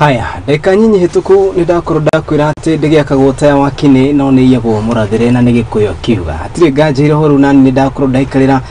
Haya, ndagĩka nyinyi hĩtũku nĩ ndakorwo ndakwĩra atĩ ndĩgĩakagwo taya wa kĩnĩ no nĩ iyagwo mũrathĩre na nĩ gĩkũyũ kiuga hatirĩ nganja iroho rĩu nani nĩ ndakorwo ndaikarĩra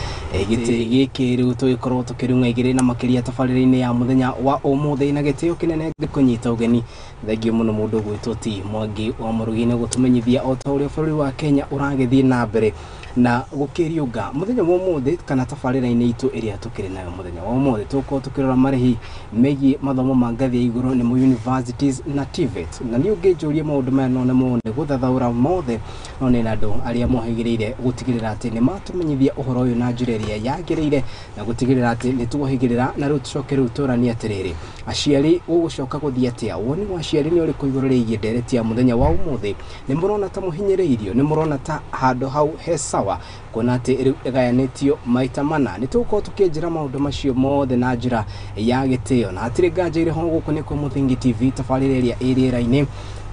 gĩtĩ gĩkĩ rĩu tũgĩkorwo tũkĩrung'a igĩrĩ na makĩria tabarĩra-inĩ ya mũthenya wa ũmũthĩ na gĩtĩo kĩnene ngĩkũnyita ũgeni. Thengiũ mũno mũndũ ũgwĩtwo ti Mwangi wa Mũrugi nĩ gũtũmenyithia o ta ũrĩa bũrũri wa Kenya ũragĩthiĩ na mbere na gũkĩriũnga mũthenya wa ũmũthĩ kana tabarĩra-inĩ itũ ĩrĩa tũkĩrĩ nayo mũthenya wa ũmũthĩ tũgũkorwo tũkĩrora marĩhi megiĩ mathomo ma ngathĩ ya igũrũ nĩmo universities na TVET. Na niĩ ũngĩnjũria maũndũ maya no nĩmo nĩ gũthathaũra mothe no nĩ na andũ arĩa mohĩgĩrĩire gũtigĩrĩra atĩ nĩ matũmenyithia ũhoro ũyũ na njĩra ĩrĩa yagĩrĩire na gũtigĩrĩra atĩ nĩ tuohĩgĩrĩra. Na rĩu tũcoke rĩu tũranie atĩrĩrĩ, aciari gũgũcoka gũthiĩ atĩa? Woni wa aciari nĩ ũrĩkũ igũrũ rĩgiĩ ndereti ya mũthenya wa ũmũthĩ? Nĩ mũrona ta mũhinyĩrĩirio? Nĩ mũrona ta handũ hau he sawa kuona atĩ rĩu ĩgayanĩtio maita mana? Nĩ tũgũkorwo tũkĩnjĩra maũndũ macio mothe na njĩra ya gĩtĩo na hatirĩ nganja irĩ ho. Gũkũ nĩ kwa Mũthingi TV, tabarĩra ĩrĩa ĩ rĩera-inĩ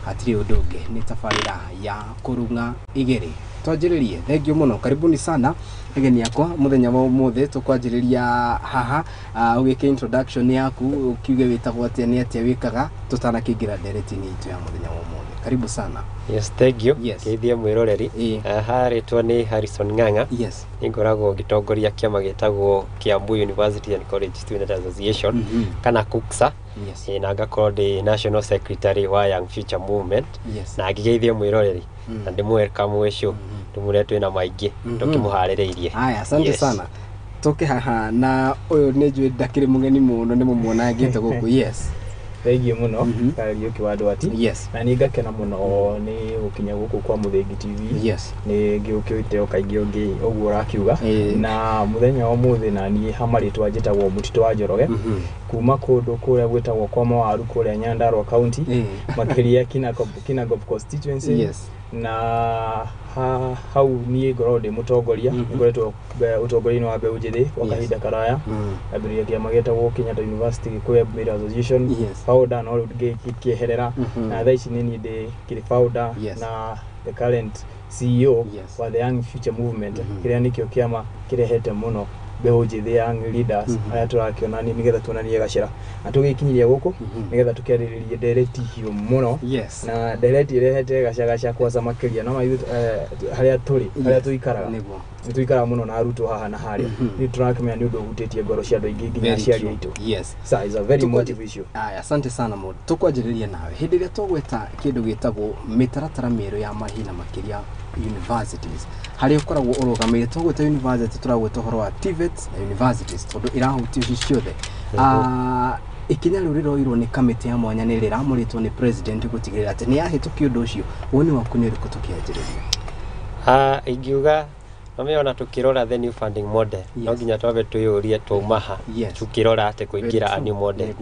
hatirĩ ũndũ ũngĩ nĩ tabarĩra ya kũrung'a igĩrĩ. Twanjĩrĩrie. Thengiũ mũno, karibuni sana ageni akwa mũthenya wa ũmũthĩ. Tũkwanjĩrĩria haha, ũgĩke introduction yaku, ũkiuge wĩtagwo atĩa, nĩ atĩa wĩkaga, tũtanakĩingĩra ndereti-inĩ itũ ya mũthenya wa ũmũthĩ. Karibu sana. Yes, thank you. Yes. Geithie mwĩroreri. Haha rĩtwa nĩ Harrison Ng'ang'a. Nĩ ngoragwo ngĩtongoria kĩama gĩtagwo Kiambu University and College Student Association kana KUCSA. Na ngakorwo ndĩ National Secretary wa Young Future Movement. Na ngĩgeithie mwĩroreri na ndĩmũ-welcome gwĩ show, ndĩmwĩre twĩna maingĩ tũkĩmũharĩrĩirie. Haya, asante sana. Tũke haha na ũyũ nĩ njũĩ ndakĩrĩ mũgeni mũno, nĩ mũmuona ngĩte gũkũ. Yes. Thengiũ mũno. Kariũki wa Ndwati. Na nĩ ngakena mũno nĩ gũkinya gũkũ kwa Mũthingi TV. Nĩ ngĩũkĩte o kaingĩ ũngĩ ũguo ũrakiuga. Na mũthenya wa ũmũthĩ na niĩ ha marĩtwa njĩtagwo Mũtitũ wa Njoroge kuma kũndũ kũrĩa gwĩtagwo kwa Mawaru kũrĩa Nyandarua County, makĩria Kinangop constituency. Na hau niĩ ngoragwo ndĩ mũtongoria. Ngoretwo ũtongoria-inĩ wa mbeũ njĩthĩ kwa kahinda karaya. Ngambĩrĩria kĩama gĩtagwo Kenyatta University Gĩkũyũ Male Association, founder, no rĩu ngĩkĩeherera. Na thaa ici nĩ niĩ ndĩ kĩrĩ founder na the current CEO wa the Young Future Movement, kĩrĩa nĩkĩo kĩama kĩrehete mũno mbeũ njĩthĩ, young leaders arĩa tũrakĩona nĩgetha tuonanie gacĩra na tũgĩkinyirie gũkũ nĩgetha tũkĩarĩrĩrie ndereti hiũ mũno na ndereti ĩrehete gacagaca kwanza makĩria no ithuĩ harĩa tũrĩ, harĩa tũikaraga. Nĩ tũikaraga mũno na arutwo haha na harĩa. Nĩ tũrakĩmenya nĩ ũndũ ũhutĩtie ngoro cia andũ aingĩ nginya Very aciari true. aitũ. So it's a very emotive issue. Aya, asante sana mũndũ. Tũkwanjĩrĩria nawe. Hĩndĩ ĩrĩa tũgweta kĩndũ gĩtagwo mĩtaratara mĩerũ ya marĩhi na makĩria universities, harĩa ũkoragwo ũrũgamĩire, tũgwĩta university tũragwĩta ũhoro wa TVET na universities tondũ irahutia ici ciothe. Ikinya rĩu rĩroirwo nĩ kamĩtĩ ya mwanya nĩ rĩramũrĩtwo nĩ president gũtigĩrĩra atĩ nĩ yahĩtũkia ũndũ ũcio. Woni waku nĩ ũrĩkũ tũkĩanjĩrĩria? Ingiuga no ona tukirora the new funding model, no nginya twambe twĩyũrie twauma ha tukĩrora atĩ kũingĩra a new model,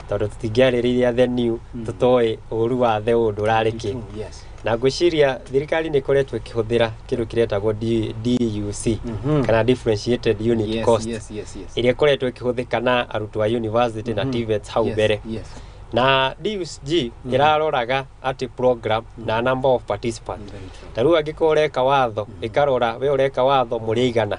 tondũ tũtingĩarĩrĩria the new tũtoĩ ũru wa the old ũrarĩ kĩ. Na ngwĩciria thirikari nĩ ĩkoretwo ĩkĩhũthĩra kĩndũ kĩretagwo DUC kana differentiated unit cost, ĩrĩa ĩkoretwo ĩkĩhũthĩka na arutwo a university na TVETs hau mbere. Na DUG ĩraroraga atĩ program na number of participants. Very true. Ta rĩu angĩkorwo ũreka watho, ĩkarora we ũreka watho mũrĩ aigana.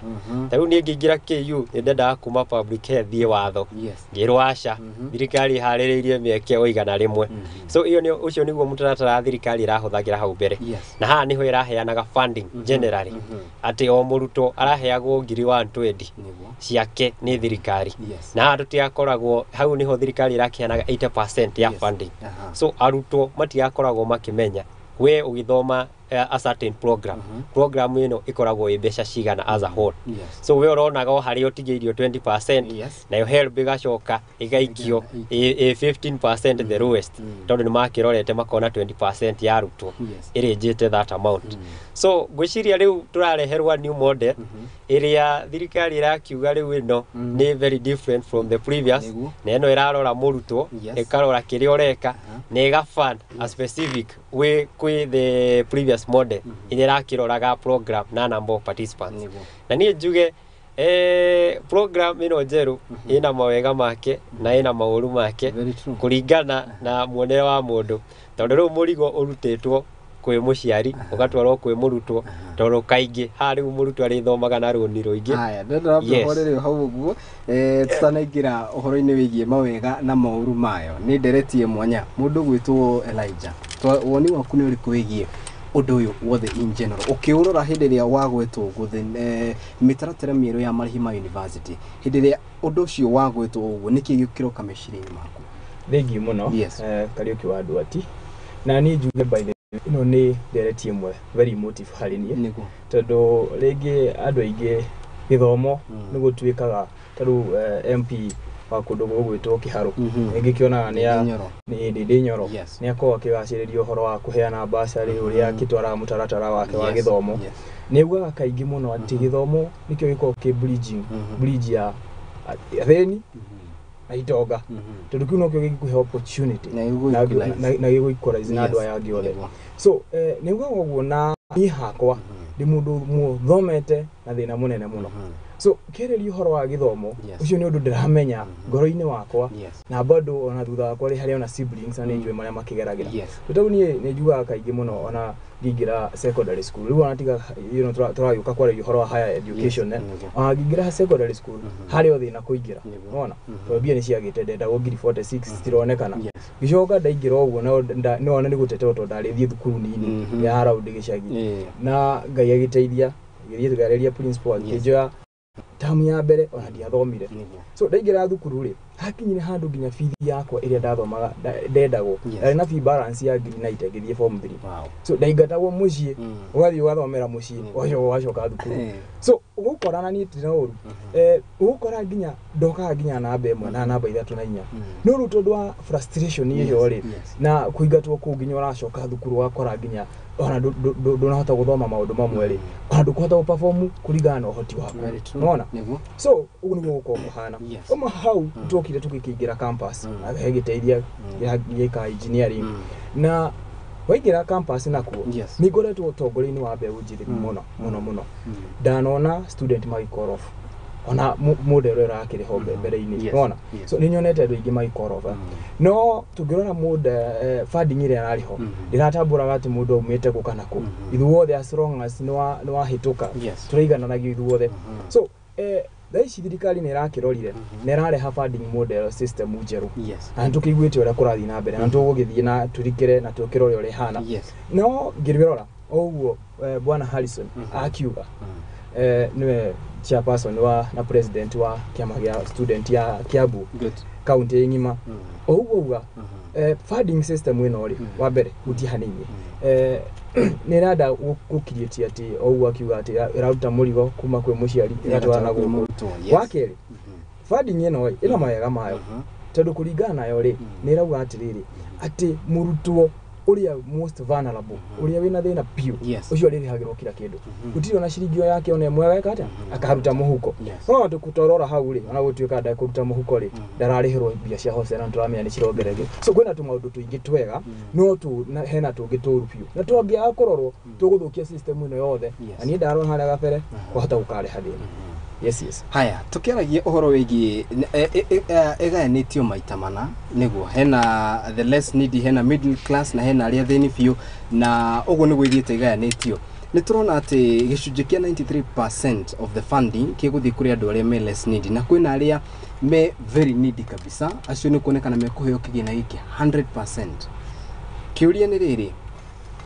Ta rĩu niĩ ngĩingĩra KU nĩ ndendaga kuma public health thiĩ watho, ngĩrwo aca, thirikari ĩharĩrĩirie mĩeke o 100. So ĩyo nĩ ũcio nĩguo mũtaratara thirikari ĩrahũthagĩra hau mbere. Na haha nĩho ĩraheanaga funding generally, atĩ o mũrutwo araheagwo ngiri 120 ciake nĩ thirikari. Na haha tũtigakoragwo hau nĩho thirikari ĩrakĩheanaga 80% ya funding. So arutwo matigakoragwo makĩmenya we ũgĩthoma a certain program, program ĩno ĩkoragwo ĩ mbeca cigana as a whole. So we ũronaga o harĩa ũtigĩirio 20%, nayo HELB ĩgacoka ĩgaikio ĩ 15%, the lowest, tondũ nĩ makĩrorete makona 20% ya arutwo ĩrĩnjĩte that amount. So ngwĩciria rĩu tũrareherwo a new model ĩrĩa thirikari ĩrakiuga rĩu ĩno nĩ very different from the previous. Na ĩno ĩrarora mũrutwo, ĩkarora kĩrĩa ũreka na ĩga fund a specific way kwĩ the previous model ĩrĩa ĩrakĩroraga program na number of participants. Na niĩ njuge program ĩno njerũ ĩna mawega make na ĩna maũru make Very true. kũringana na muonere wa mũndũ, tondũ rĩu mũrigo ũrutĩtwo kwĩ mũciari ũgatwarwo kwĩ mũrutwo tondũ kaingĩ haha rĩu mũrutwo arĩthomaga na rũni rũingĩ. Haya, ndĩrenda horere hau ũguo tutanaingĩra ũhoro-inĩ wĩgiĩ mawega na maũru mayo nĩ nderetie mwanya mũndũ gwĩtwo Elijah, woni waku nĩ ũrĩkũ wĩgiĩ ũndũ ũyũ wothe in general ũkĩũrora hĩndĩ ĩrĩa wagwetwo ũguo mĩtaratara mĩerũ ya marĩhi ma university hĩndĩ ĩrĩa ũndũ ũcio wagwetwo ũguo nĩkĩ gĩkĩroka meciria-inĩ maku? Thengiũ mũno. Yes. Kariũki wa Nduati, na niĩ njuge by the way ĩno nĩ ndereti ĩmwe very emotive harĩ niĩ nĩguo tondũ rĩngĩ andũ aingĩ gĩthomo nĩ gũtuĩkaga ta rĩu MP wa kũndũ gũgwĩtwo Kĩharũ rĩngĩ kĩonaga nĩ Ndĩndĩ Nyoro nĩ akoragwo akĩgacĩrĩria ũhoro wa kũheana bursary ũrĩa akĩtwaraga mũtaratara wake wa gĩthomo. Nĩ augaga kaingĩ mũno atĩ gĩthomo nĩkĩo gĩkoragwo kĩ bridging bridge ya athĩni na itonga tondũ kĩu nokĩo gĩgĩkũhe opportunity na gĩgũ equalize na andũ aya angĩ othe. So nĩ augaga ũguo na niĩ hakwa ndĩ mũndũ mũthomete na thĩna mũnene mũno. So kĩarĩria ũhoro wa gĩthomo ũcio nĩ ũndũ ndĩramenya ngoro-inĩ wakwa na bado ona thutha wakwa rĩ harĩ ona siblings na nĩ njũĩ marĩa makĩgeragĩra. Tondũ niĩ nĩ njugaga kaingĩ mũno ona ngĩingĩra secondary school rĩu ona tiga you know tũragĩũka kwaragia ũhoro wa higher education ona ngĩingĩra secondary school harĩ o thĩna kũingĩra nĩwona tondũ mbia nĩ ciagĩte ndendagwo ngiri 46 citironekana. Ngĩcoka ndaingĩra ũguo nĩwona nĩ gũteterwo tondũ ndarĩthiĩ thukuru nini ya around gĩcagi na Ngai agĩteithia gĩthiĩ tũkĩarĩria principal akĩnjoya tamu ya mbere ona ndiathomire. So ndaingĩra thukuru rĩ hakinyire handũ nginya bithi yakwa ĩrĩa ndathomaga ndendagwo ndarĩ na fee balance ya ngiri 90 ngĩthiĩ form 3. So ndaingatagwo mũciĩ ũgathiĩ ũgathomera mũciĩ ũgacoka thukuru. So ũgũkora na niĩ ndina ũru ũgũkora nginya ndokaga nginya namba 1 na namba 3 na 4 no rĩu tondũ wa frustration ĩyo rĩ na kũingatwo kũu nginya ũracoka thukuru ũgakora nginya ona ndũnahota gũthoma maũndũ mamwe rĩ ona ndũkũhota gũperform kũringana na ũhoti waku nĩwona. So ũguo nĩguo gũkorwo kũhana. Uma hau twokire tũgĩkĩingĩra campus hegĩteithia gĩka engineering na waingĩra campus nakuo nĩ ngoretwo ũtongoria-inĩ wa mbeũ njĩthĩ mũno mũno mũno. Ndanona student magĩ off ona mũndũ ũrĩa ũrakĩrĩ ho mbere-inĩ nĩwona. So nĩ nyonete andũ aingĩ magĩ off no tũngĩrora mũndũ funding ĩrĩa ĩrarĩ ho ndĩratambũraga atĩ mũndũ aumĩte kũ kana kũ ithuothe as long as nĩ wahĩtũka tũraigananagio ithuothe. So thaa ici thirikari nĩ ĩrakĩrorire na ĩrareha funding model system njerũ na nĩtũkĩiguĩte ũrĩa kũrathiĩ na mbere na nĩtũgũgĩthiĩ na tũrikĩre na tũkĩrore ũrĩa ĩhana. No ngĩrora o ũguo bwana Harrison akiuga nĩwe chairperson wa na president wa kĩama gĩa student ya Kiambu county ng'ima o ũguo auga funding system ĩno rĩ wa mbere hutia hanini nĩ ĩrenda gũcreate atĩ o ũguo akiuga atĩ ĩraruta mũrigo kuma kwĩ mũciari ĩgatwara na gũkũ. Wa kerĩ funding ĩno ĩna mawega mayo tondũ kũringana nayo rĩ nĩ ĩrauga atĩrĩrĩ atĩ mũrutwo ũrĩa most vulnerable ũrĩa wĩna thĩna biũ ũcio arĩrĩhagĩrwo kila kĩndũ gũtirĩ ona ciringi o yake ona ĩmwe ageka atĩa akaruta mũhuko. No tũtorora hau rĩ ona gũtuĩka ndekũruta mũhuko rĩ ndararĩhĩrwo mbia cia hostel na tũramenya nĩ cirongereire. So kwĩna tũmaũndũ tũingĩ twega no hena tũngĩ tũru biũ na twangĩaga kũrorwo tũgũthũkia system ĩno yothe na niĩ ndarora harĩa gabere kwahota gũkareha thĩna. Yes, yes. Haya, tukiaragia ũhoro wĩgiĩ ĩgayanĩtio maita mana nĩguo hena the less needy hena middle class na hena arĩa athĩni biũ na ũguo nĩguo ithiĩte ĩgayanĩtio. Nĩ tũrona atĩ gĩcunjĩ kĩa 93% of the funding kĩgũthiĩ kũrĩ andũ arĩa me less needy na kwĩna arĩa me very needy kabisa acio nĩ kuonekana mekũheo kĩgĩna gĩkĩ 100%. Kĩũria nĩ rĩrĩ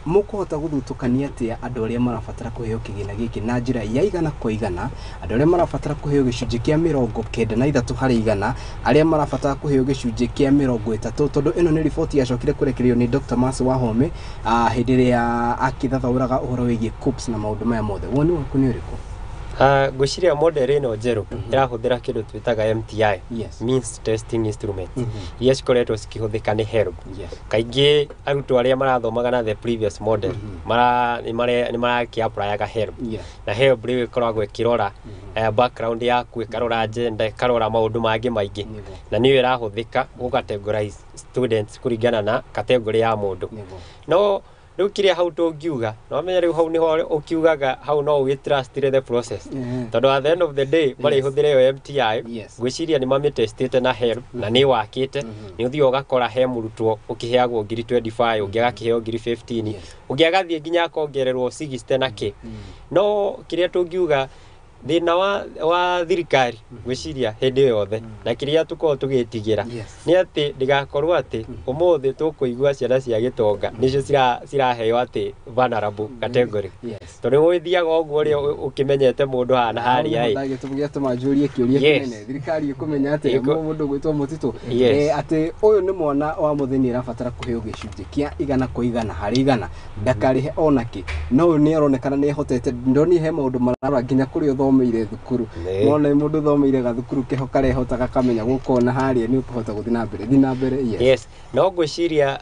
mũkũhota gũthutũkania atĩa andũ arĩa marabatara kũheo kĩgĩna gĩkĩ na njĩra ya igana kwa igana andũ arĩa marabatara kũheo gĩcunjĩ kĩa 93 harĩ igana arĩa marabatara kũheo gĩcunjĩ kĩa 30 tondũ ĩno nĩ riboti yacokire kũrekererio nĩ Dr. Mercy Wahome hĩndĩ ĩrĩa akĩthathaũraga ũhoro wĩgiĩ KUCCPS na maũndũ maya mothe. Woni waku nĩ ũrĩkũ? Ngwĩciria model ĩno njerũ ĩrahũthĩra kĩndũ twĩtaga MTI, means testing instrument, iria cikoretwo cikĩhũthĩka nĩ HELB. Kaingĩ arutwo arĩa marathomaga na the previous model nĩ marakĩ-applyaga HELB, na HELB rĩu ĩkoragwo ĩkĩrora background yaku, ĩkarora gender, ĩkarora maũndũ mangĩ maingĩ, na nĩyo ĩrahũthĩka gũ categorize students kũringana na category ya mũndũ. No Rĩu kĩrĩa hau tũngiuga no menya rĩu hau nĩho ũkiugaga hau no ũgĩ-trust the process, tondũ at the end of the day marĩhũthĩra ĩyo MTI. Ngwĩciria nĩ mamĩtestĩte na HELB na nĩ wakĩte. Nĩ ũthiaga ũgakora he mũrutwo ũkĩheagwo ngiri 25, ũngĩ agakĩheo ngiri 15, ũngĩ agathiĩ nginya akongererwo 60 na kĩ. No kĩrĩa tũngiuga thĩna wa thirikari ngwĩciria hĩndĩ yothe na kĩrĩa tũkoragwo tũgĩtigĩra nĩ atĩ ndĩgakorwo atĩ ũmũthĩ tũkũigua ciana cia gĩtonga nĩcio ciraheo atĩ vulnerable category, tondũ nĩ ũgĩthiaga ũguo ũrĩa ũkĩmenyete mũndũ haha harĩa ĩ. Gĩtũmi gĩatũma njũrie kĩũria kĩnene, thirikari ĩkũmenya atĩ mũndũ gwĩtwo mũtitũ atĩ ũyũ nĩ mwana wa mũthĩni arabatara kũheo gĩcunjĩ kĩa 100 kwa 100 harĩ 100, ndakarĩhe onakĩ, no ũyũ nĩ aronekana nĩ ehotete. Ndonire he maũndũ mararora nginya kũrĩa ũthomeire thukuru. Nona nĩ mũndũ ũthomeire gathukuru keho karehota gakamenya gũkũ ona harĩa nĩ ũkũhota gũthiĩ na mbere, thiĩ na mbere, yes. Yes, no ngwĩciria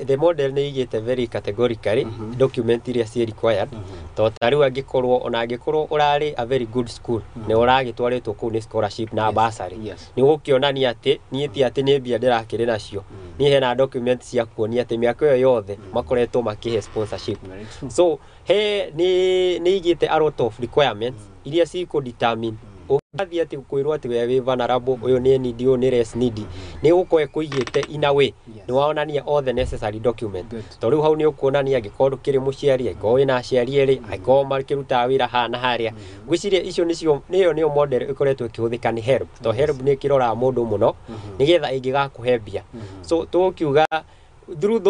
the model nĩ igĩte very categorically document iria ciĩ required, to ta rĩu angĩkorwo ona angĩkorwo ũrarĩ a very good school, nĩ ũragĩtwarĩtwo kũu nĩ scholarship na bursary, nĩ gũkĩonania atĩ niĩ ti atĩ nĩ mbia ndĩrakĩrĩ nacio, niĩ hena document cia kuonia atĩ mĩaka ĩyo yothe makoretwo makĩhe sponsorship. Very true. So he nĩ igĩte a lot of requirements iria cikũ determine ũgathiĩ atĩ kwĩrwo atĩ we wĩ vulnerable, ũyũ nĩ needy, ũyũ nĩ less needy, nĩ gũkorwo ĩkũigĩte in a way nĩ wonania all the necessary document. To rĩu hau nĩ ũkuonania angĩkorwo ndũkĩrĩ mũciari, angĩkorwo wĩna aciari erĩ, angĩkorwo makĩrutaga wĩra haha na harĩa. Ngwĩciria icio nĩcio nĩyo nĩyo model ĩkoretwo ĩkĩhũthĩka nĩ HELB, to HELB nĩ ĩkĩroraga mũndũ mũno nĩgetha ĩngĩgakũhe mbia. So tũgũkiuga through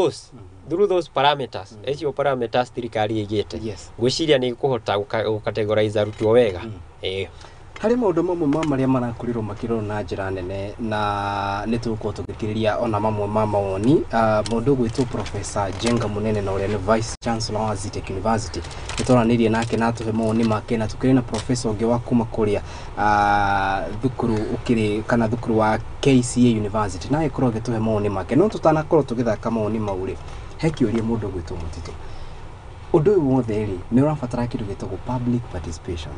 those parameters, icio parameters thirikari ĩigĩte, ngwĩciria nĩ ĩkũhota gũcategorize arutwo wega. Ĩĩ. Harĩ maũndũ mamwe ma marĩa marakorirwo makĩrorwo na njĩra nene na nĩ tũgũkorwo tũgĩkĩrĩria ona mamwe ma mawoni. Mũndũ ũgwĩtwo Professor Njenga Mũnene na ũrĩa nĩ Vice Chancellor wa Zetech University, nĩ twaranĩirie nake na atũhe mawoni make, na tũkĩrĩ na professor ũngĩ wa kuma kũrĩa thukuru ũkĩrĩ kana thukuru wa KCA University, na agĩkorwo agĩtũhe mawoni make. No tũtanakorwo tũgĩthaka mawoni mau rĩ, he kĩũria mũndũ ũgwĩtwo Mũtitũ. Ũndũ ũyũ wothe rĩ, nĩ ũrabatara kĩndũ gĩtagwo public participation.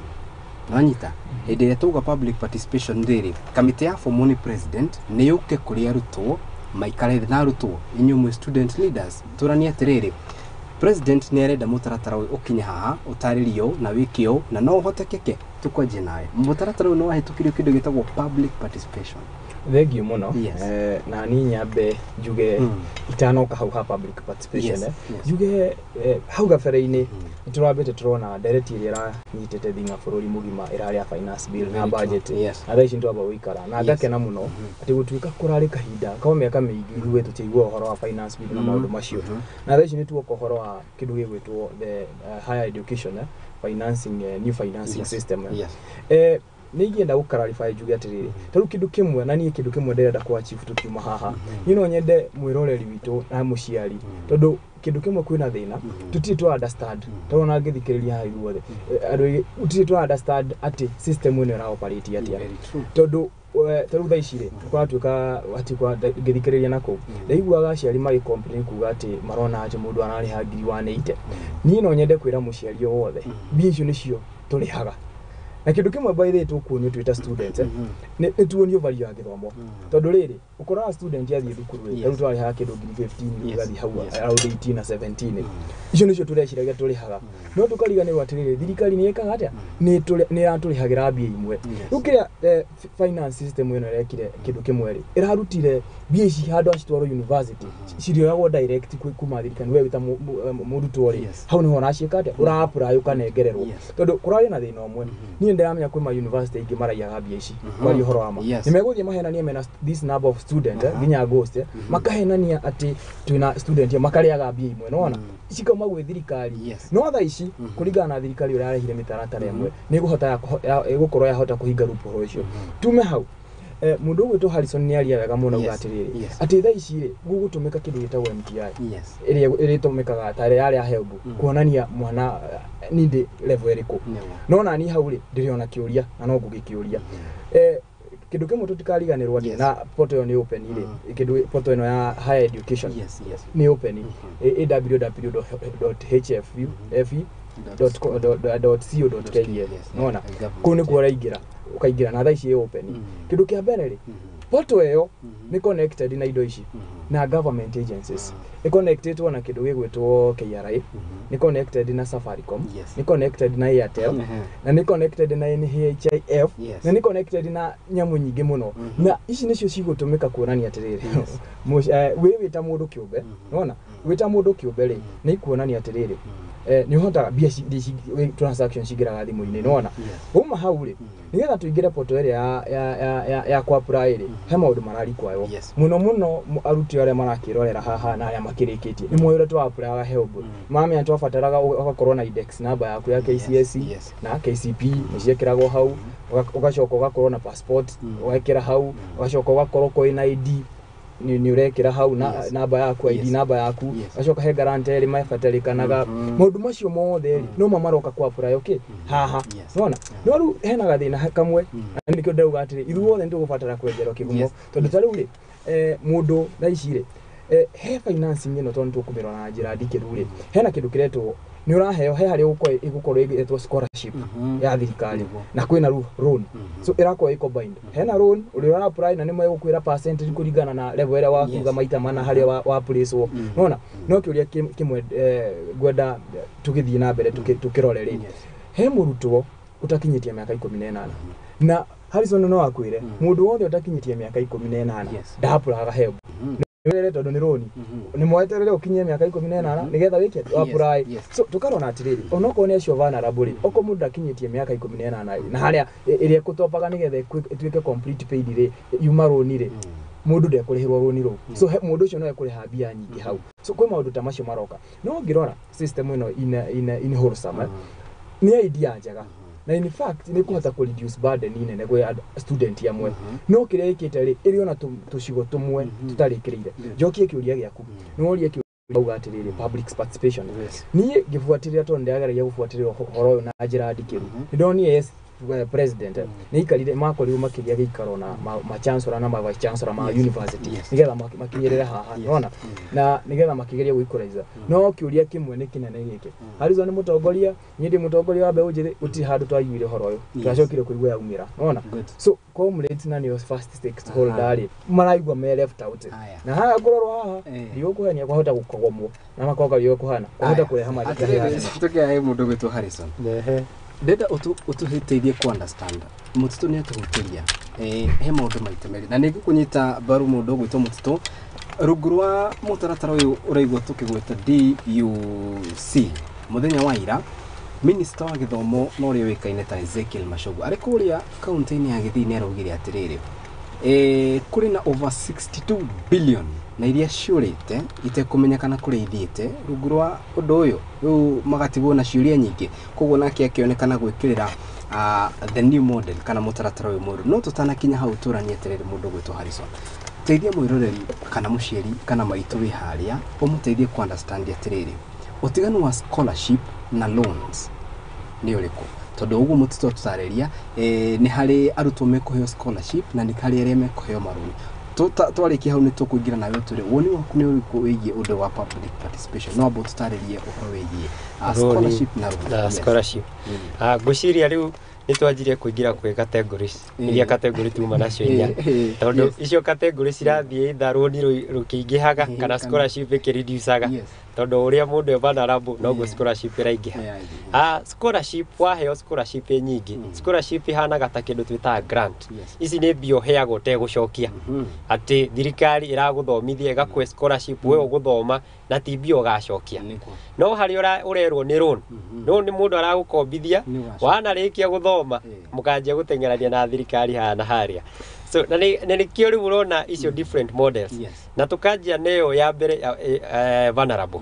Nwanyita hĩndĩ ĩrĩa tauga public participation rĩrĩ, kamĩtĩ ya form nĩ president nĩ yũke kũrĩ arutwo maikare thĩ na arutwo, inyuĩ mwĩ student leaders, tũranie atĩrĩrĩ, president nĩ arenda mũtaratara ũyũ ũkinye haha, ũtarĩrio na wĩke ũũ na no ũhotekeke. Tũkwanjia nawe, mũtaratara ũyũ nĩ wahĩtũkirio kĩndũ gĩtagwo public participation? Thengiũ mũno. Na niĩ nyambe njuge itanoka hau ha public participation, njuge hau gabere-inĩ nĩ tũrambĩte tũrona ndereti ĩrĩa ĩranyitĩte thing'a bũrũri mũgima ĩrarĩ ya finance bill na Very true. budget. Na thaa ici nĩtwamba gũikara na ngakena mũno atĩ gũtuĩka kũrarĩ kahinda kwa mĩaka mĩingĩ ithuĩ tũtiaigua ũhoro wa finance bill na maũndũ macio, na thaa ici nĩ tuoka ũhoro wa kĩndũ gĩgwĩtwo the higher education financing, new financing system. Nĩ ingĩenda gũ clarify njuge atĩrĩrĩ, ta rĩu kĩndũ kĩmwe na niĩ kĩndũ kĩmwe ndĩrenda kũ achieve tũkiuma haha, niĩ no nyende mwĩroreri witũ na mũciari, tondũ kĩndũ kĩmwe kwĩna thĩna tũtirĩ twa understand, tondũ ona ngĩthikĩrĩria haha ithuothe andũ aingĩ tũtirĩ twa understand atĩ system ĩno ĩra operate atĩa. Very true. Tondũ ta rĩu thaa ici rĩ kũratuĩka atĩ ngĩthikĩrĩria nakũu ndaiguaga aciari magĩ complain kuga atĩ marona atĩ mũndũ ararĩha ngiri 180. Niĩ no nyende kwĩra mũciari o wothe mbia icio nĩcio tũrĩhaga, na kĩndũ kĩmwe by the way tũkuonio twĩ ta students, nĩ tuonio value ya gĩthomo, tondũ rĩrĩ ũkoraga student athiĩ thukuru rĩ, rĩu twarĩhaga kĩndũ ngiri 15, ũgathiĩ hau around 18 na 17, icio nĩcio tũreciragia tũrĩhaga, no tũkariganĩrwo atĩrĩrĩ, thirikari nĩ ĩkaga atĩa, nĩ ĩratũrĩhagĩra mbia imwe. Rĩu kĩrĩa finance system ĩno ĩrekire kĩndũ kĩmwe rĩ, ĩrarutire mbia ici handũ acitwarwo university, cirĩoyagwo direct kuma thirikari, we wĩ ta mũrutwo rĩ, hau nĩho ũraciĩka atĩa, ũra apply ũkanengererwo. Tondũ kũrarĩ na thĩna ũmwe, niĩ ndĩramenya kwĩ ma university ingĩ maraiyaga mbia ici, kwaria ũhoro wa ma. Nĩ megũthiĩ mahenanie mena this number of student, nginya ghost, makahenania atĩ twĩna student, makarĩaga mbia imwe nĩwona cikauma gwĩ thirikari. No thaa ici kũringana na thirikari ũrĩa yarehire mĩtaratara ĩmwe nĩ ĩgũhota ĩgũkorwo yahota kũhinga loophole ũcio. Tume hau, mũndũ ũgwĩtwo Harrison nĩ aria wega mũno auga atĩrĩrĩ, atĩ thaa ici rĩ gũgũtũmĩka kĩndũ gĩtagwo MTI ĩrĩa ĩrĩtũmĩkaga ta ĩrĩa yarĩ ya HELB kuonania mwana need level ĩrĩkũ. No nani hau rĩ ndĩrĩ ona kĩũria na no ngũgĩkĩũria, kĩndũ kĩmwe tũtikariganĩrwo atĩ na portal ĩyo nĩ open rĩ, kĩndũ portal ĩno ya higher education nĩ open, www.hfe.co.ke. Nona kũu nĩkuo ũraingĩra, ũkaingĩra na thaa ici ĩ open. Kĩndũ kĩa mbere rĩ, Portal ĩyo nĩ connected na indo ici na government agencies, nĩ connected na kĩndũ gĩgwĩtwo KRA, nĩ connected na Safaricom, nĩ connected na Airtel, na nĩ connected na NHIF, na nĩ connected na nyamũ nyingĩ mũno. Na ici nĩcio cigũtũmĩka kuonania atĩrĩrĩ, wĩ wĩ ta mũndũ kĩũmbe, nĩwona wĩ ta mũndũ kĩũmbe rĩ, nĩ ikuonania atĩrĩrĩ, nĩ ũhotaga mbia transaction cingĩraga thimũ-inĩ, nĩwona. Wauma hau rĩ, nĩgetha tũingĩre portal ĩrĩa ya kwa apply rĩ, he maũndũ mararikwaywo mũno mũno. Arutwo arĩa marakĩrorera haha na arĩa makĩrĩkĩtie nĩ moĩ ũrĩa twa apply HELB, maramenya twabataraga ũgakorwo na index number yaku ya KCSE na KCPE, nĩ ciĩkĩragwo hau. Ũgacoka ũgakorwo na passport, ũgekĩra hau. Ũgacoka ũgakorwo kwĩna ID, nĩ ũrekĩra hau na namba yaku, ID namba yaku. Ũgacoka he guarantee ĩrĩ mabatarĩkanaga. Maũndũ macio mothe rĩ, no mo maroka kwa apply, okay, haha. Nĩwona, no rĩu hena gathĩna kamwe, na nĩkĩo ndĩrauga atĩrĩ, ithuothe nĩ tũgũbatara kwenjerwo kĩhumo, tondũ ta rĩu rĩ, mũndũ thaa ici rĩ, he financing ĩno, tondũ nĩ tũkũmĩrora na njĩra ndikĩru rĩ, hena kĩndũ kĩretwo nĩ ũraheo, he harĩa ĩgũkorwo ĩgĩtwo scholarship ya thirikari, na kwĩna rĩu loan. So ĩrakorwo ĩ combined, hena loan ũrĩa ũra apply na nĩ megũkwĩra percentage kũringana na level ĩrĩa wakuga maita mana harĩa wa place wo, nona. No kĩũria kĩmwe ngwenda tũgĩthiĩ na mbere tũkĩrore rĩ, he mũrutwo ũtakinyĩtie mĩaka 18, na Harrison no akwĩre, mũndũ wothe ũtakinyĩtie mĩaka 18 ndapũraga HELB nĩwere, tondũ nĩ rũni, nĩ mweterere ũkinyie mĩaka 18 nĩgetha wĩke apply. So tũkarona atĩrĩrĩ, onokorwo nĩ acio vulnerable rĩ, okorwo mũndũ ndakinyĩtie mĩaka 18 rĩ, na harĩa ĩrĩa ĩkũtopaga nĩgetha ĩtuĩke complete paid rĩ, yuma rũni rĩ, mũndũ ndekũrĩhĩrwo rũni rũu. So mũndũ ũcio no ekũrĩha mbia nyingĩ hau. So kwĩ maũndũ ta macio maroka. No ngĩrora system ĩno in wholesome, nĩ idea njega, na in fact nĩ kũhota kũ reduce burden nene gwĩ student amwe. No kĩrĩa ĩkĩte rĩ, ĩrĩ ona tũcigo tũmwe tũtarĩkĩrĩire. Njokie kĩũria gĩaku, nĩ woria kĩũria auga atĩrĩrĩ, public participation. Niĩ ngĩbuatĩrĩra, tondũ ndĩrageragia gũbuatĩrĩra ũhoro ũyũ na njĩra ndikĩru, nĩ ndonire, yes, president nĩ aikarire, makorirwo makĩgĩa gĩikaro na ma chancellor na ma vice chancellor ma university nĩgetha makinyĩrĩre haha, nĩwona, na nĩgetha makĩgeria gwĩ equalize. No kĩũria kĩmwe nĩ kĩnene gĩkĩ, Harrison nĩ mũtongoria, niĩ ndĩ mũtongoria wa mbeũ njĩthĩ, gũtirĩ handũ twaiguire ũhoro ũyũ. Twacokire kũigua yaumĩra, nĩwona. So comrades, na nĩo first stakeholder rĩ, maraigua me left out. Na haha ngũrorwo haha, ndigũkũhenia, kwahota gũkogomwo na makoga ũrĩa kũhana, kwahota kũreha mathĩna. Tũkĩahe mũndũ gwĩtwo Harrison, ndenda ũtũteithie ku understand. Mũtitũ nĩ atũhutĩria, he maũndũ maita merĩ, na nĩ ngũkũnyita mbaru mũndũ ũgwĩtwo Mũtitũ rungu rwa mũtaratara ũyũ ũraigua tũkĩgwĩta DUC. Mũthenya wa ira, minista wa gĩthomo na ũrĩa ũĩkaine ta Ezekiel Machogu arĩ kũrĩa kaunti-inĩ ya Gĩthii nĩ araugire atĩrĩrĩ, kũrĩ na over 62 billion na iria ciũrĩte itekũmenyekana kũrĩa ithiĩte rungu rwa ũndũ ũyũ. Rĩu magatigwo na ciũria nyingĩ, koguo nake akĩonekana gwĩkĩrĩra the new model kana mũtaratara ũyũ mwerũ. No tũtanakinya hau, tũranie atĩrĩrĩ, mũndũ gwĩtwo Harrison, teithia mwĩroreri kana mũciari kana maitũ wĩ harĩa, ũmũteithie ku understand atĩrĩrĩ, ũtiganu wa scholarship na loans nĩ ũrĩkũ? Tondũ ũguo mũtitũ tũtarĩria, nĩ harĩ arutwo mekũheo scholarship na nĩ harĩ arĩa mekũheo marũni. Twarĩkia hau nĩ tũkũingĩra nawe tũrĩ woni waku nĩ ũrĩkũ wĩgiĩ ũndũ wa public participation. No amba ũtũtarĩrie ũhoro wĩgiĩ scholarship na loan. Na scholarship. Ngwĩciria rĩu nĩ twanjirie kũingĩra kwĩ categories iria category tuma nacio inya, tondũ icio category cirathiĩ either rũni rũkĩingĩhaga kana scholarship ĩkĩreducaga, tondũ ũrĩa mũndũ e vulnerable noguo scholarship ĩraingĩha. Scholarship, waheo scholarship ĩ nyingĩ, scholarship ĩhanaga ta kĩndũ twĩtaga grant. Ici nĩ mbia ũheagwo ũtegũcokia, atĩ thirikari ĩragũthomithia ĩgakũhe scholarship, we ũgũthoma na ti mbia ũgacokia. No harĩa ũrerwo nĩ loan, loan nĩ mũndũ aragũkombithia. Nĩ ũgacokia. Wanarĩkia gũthoma, mũkanjia gũteng'erania na thirikari haha na harĩa. So na nĩkĩo rĩu ũrona icio different models. Na tũkanjia nĩyo ya mbere ya, vulnerable,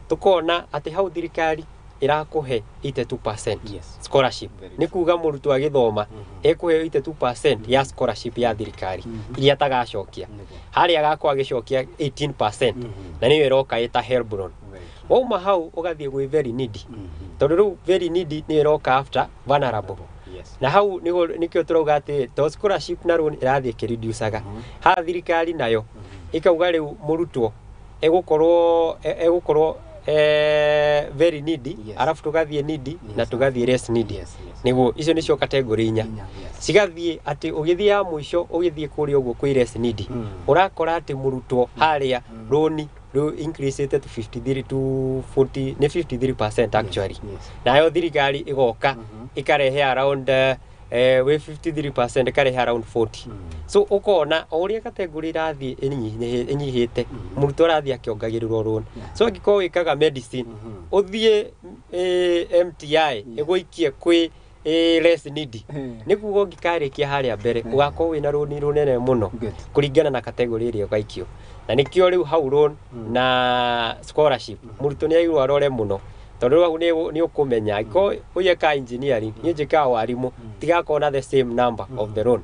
tukona atĩ hau thirikari ĩrakũhe 82% scholarship. Very Nĩ kuga mũrutwo agĩthoma ekũheo 82% ya scholarship ya thirikari iria atagacokia. Harĩa agakorwo agĩcokia 18%, na nĩyo ĩroka ĩta HELB loan. Very Wauma hau ũgathiĩ gwĩ very needy, tondũ rĩu very needy nĩyo ĩroka after vulnerable. Na hau nĩguo nĩkĩo tũrauga atĩ to scholarship na loan ĩrathiĩ ĩkĩreducaga. Haha thirikari nayo ĩkauga rĩu mũrutwo egũkorwo egũkorwo very needy, arafu tugathiĩ needy na tugathiĩ less needy. Nĩguo icio nĩcio category inya. Cigathiĩ atĩ ũgĩthiĩ ya mũico ũgĩthiĩ kũrĩa ũguo kwĩ less needy, ũrakora atĩ mũrutwo harĩa rũni rĩu increase to 53 to 40, nĩ 53% actually. Nayo thirikari ĩgoka ĩkarehe around wĩ 53% ĩkarehe around 40. So ũkona o ũrĩa category ĩrathiĩ ĩnyihĩte, mũrutwo arathiĩ akĩongagĩrĩrwo loan. So angĩkorwo wĩkaga medicine, ũthiĩ MTI ĩgũikie kwĩ less needy, nĩ kuga ũngĩkarĩkia harĩa mbere ũgakorwo wĩna rũni rũnene mũno kũringana na category ĩrĩa ũgaikio. Na nĩkĩo rĩu hau loan na scholarship mũrutwo nĩ agĩrĩirwo arore mũno, tondũ rĩu hau nĩ ũkũmenya angĩkorwo ũyũ ekaga engineering, niĩ njĩkaga warimũ, tigakorwo na the same number of the loan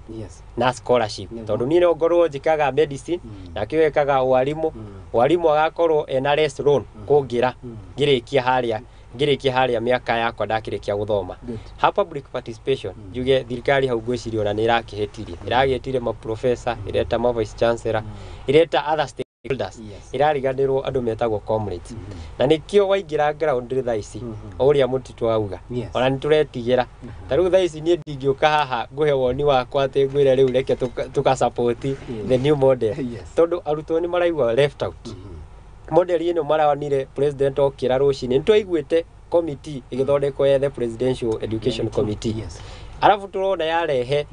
na scholarship, tondũ niĩ no ngorwo njĩkaga medicine nake ũyũ ekaga warimũ, warimũ agakorwo ena less loan kũngĩra ngĩrĩkia harĩa mĩaka yakwa ndakĩrĩkia gũthoma. Ha public participation, njuge thirikari hau ngwĩciria ona nĩ ĩrakĩhĩtirie, ĩragĩtire maprofessor, ĩreta ma vice chancellor, ĩreta other stakeholders, ĩrariganĩrwo andũ metagwo comrades. Na nĩkĩo waingĩra ground thaa ici, o ũrĩa mũtitũ auga, ona nĩ tũretigĩra. Ta rĩu thaa ici niĩ ndingĩũka haha ngũhe woni wakwa atĩ ngwĩre rĩu reke tũka support the new model, tondũ arutwo nĩ maraigua left out. Model ĩno maronire president okĩra rũcinĩ, nĩ twaiguĩte committee ĩgĩthondekwo ya the Presidential Education Committee, arabu tũrona yarehe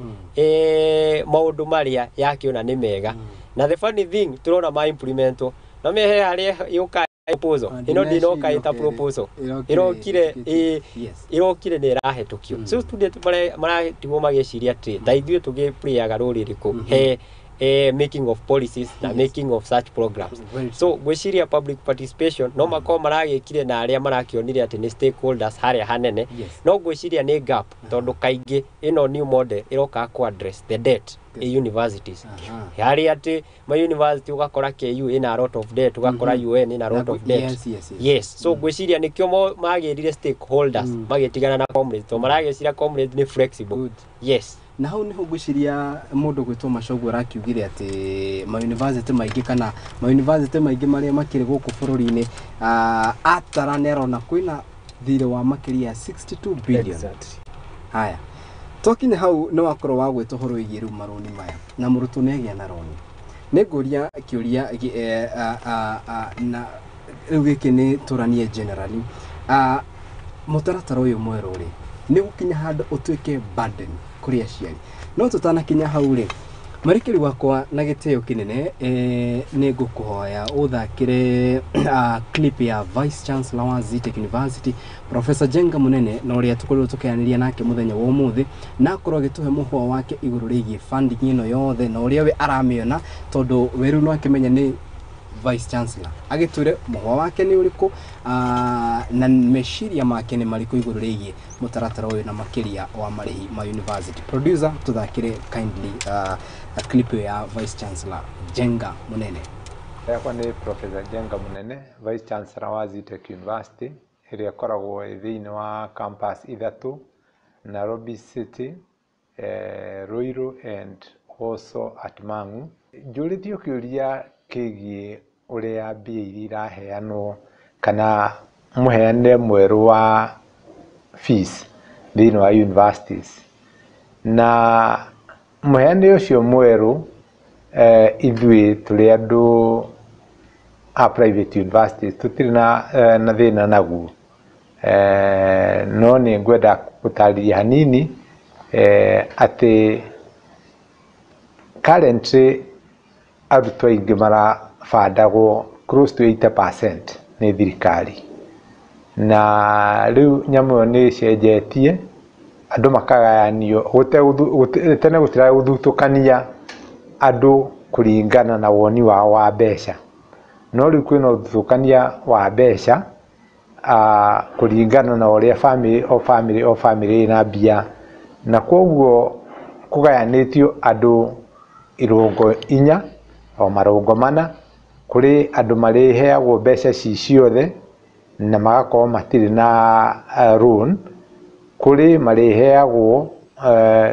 maũndũ marĩa yakĩona nĩ mega. Na the funny thing, tũrona ma implementwo no mehe harĩa yũka proposal ĩno ndĩnoka ĩta proposal ĩrokire ĩrokire nĩ ĩrahetũkio. So student maratigwo magĩciria atĩ ta ithuĩ tũgĩ-playaga role ĩrĩkũ he making of policies na making of such programs? So ngwĩciria public participation no makorwo maragĩkire na arĩa marakĩonire atĩ nĩ stakeholders harĩa hanene, no ngwĩciria nĩ gap, tondũ kaingĩ ĩno new model ĩroka ku address the debt ĩ universities, harĩa atĩ ma university ũgakora KU ĩna a lot of debt, ũgakora UN ĩna a lot of debt. Yes, so ngwĩciria nĩkĩo magĩrire stakeholders, magĩtigana na comrades, tondũ maragĩciria comrades nĩ flexible. Yes. Na hau niho ngwĩciria mũndũ gwĩtwo Macogu arakiugire atĩ mayunivasĩtĩ maingĩ kana mayunivasĩtĩ maingĩ marĩa makĩrĩ gũkũ bũrũri-inĩ, atara nĩ arona kwĩna thirĩ wa makĩria ya 62 billion. Haya, twakinya hau nĩ wakorwo wa gwĩta ũhoro wĩgiĩ rĩu marũni maya na mũrutwo nĩ agĩa na roni. Nĩ ngũria kĩũria na rĩu gĩkĩ nĩ tũranie generally, mũtaratara ũyũ mwerũ rĩ, nĩ gũkinya handũ ũtuĩke burden kũrĩ aciari? No tũtanakinya hau rĩ, marĩkĩri wakwa na gĩtĩo kĩnene, nĩ ngũkũhoya ũthakĩre clip ya Vice Chancellor wa Zetech University, Professor Jenga Munene, na ũrĩa tũkorirwo tũkĩaranĩria nake mũthenya wa ũmũthĩ, na akorwo agĩtũhe mũhwa wake igũrũ rĩgiĩ funding ĩno yothe na ũrĩa we aramĩona, tondũ we rĩu no akĩmenya nĩ Vice Chancellor, agĩtwĩre mũhwa wake nĩ ũrĩkũ, na meciria make nĩ marĩkũ igũrũ rĩgiĩ mũtaratara ũyũ na makĩria wa marĩhi ma university. Producer, tũthakĩre kindly clip ĩyo ya Vice Chancellor Jenga Munene. Yakwa nĩ Professor Jenga Munene, Vice Chancellor wa Zetech University ĩrĩa ĩkoragwo ĩ thĩinĩ wa campus ithatũ, Nairobi City, Ruiru and also at Mang'u. Njũrĩtio kĩũria kĩgiĩ ũrĩa mbia iria iraheanwo kana mũheanĩre mwerũ wa fees thĩinĩ wa universities. Na mũheanĩre ũcio mwerũ, ithuĩ tũrĩ andũ a private universities tũtirĩ na thĩna naguo, no nĩ ngwenda gũtarĩria hanini atĩ currently arutwo aingĩ marabandagwo close to 80% nĩ thirikari. Na rĩu nyamũ ĩyo nĩ ĩcenjetie, andũ makagayanio tene gũtirarĩ gũthutũkania andũ kũringana na woni wao wa mbeca, no rĩu kwĩna ũthutũkania wa mbeca kũringana na ũrĩa family o family o family ĩna mbia, na koguo kũgayanĩtio andũ irũngo inya o marũngo mana. Kũrĩ andũ marĩheagwo mbeca ci ciothe na magakorwo matirĩ na loan, kũrĩ marĩheagwo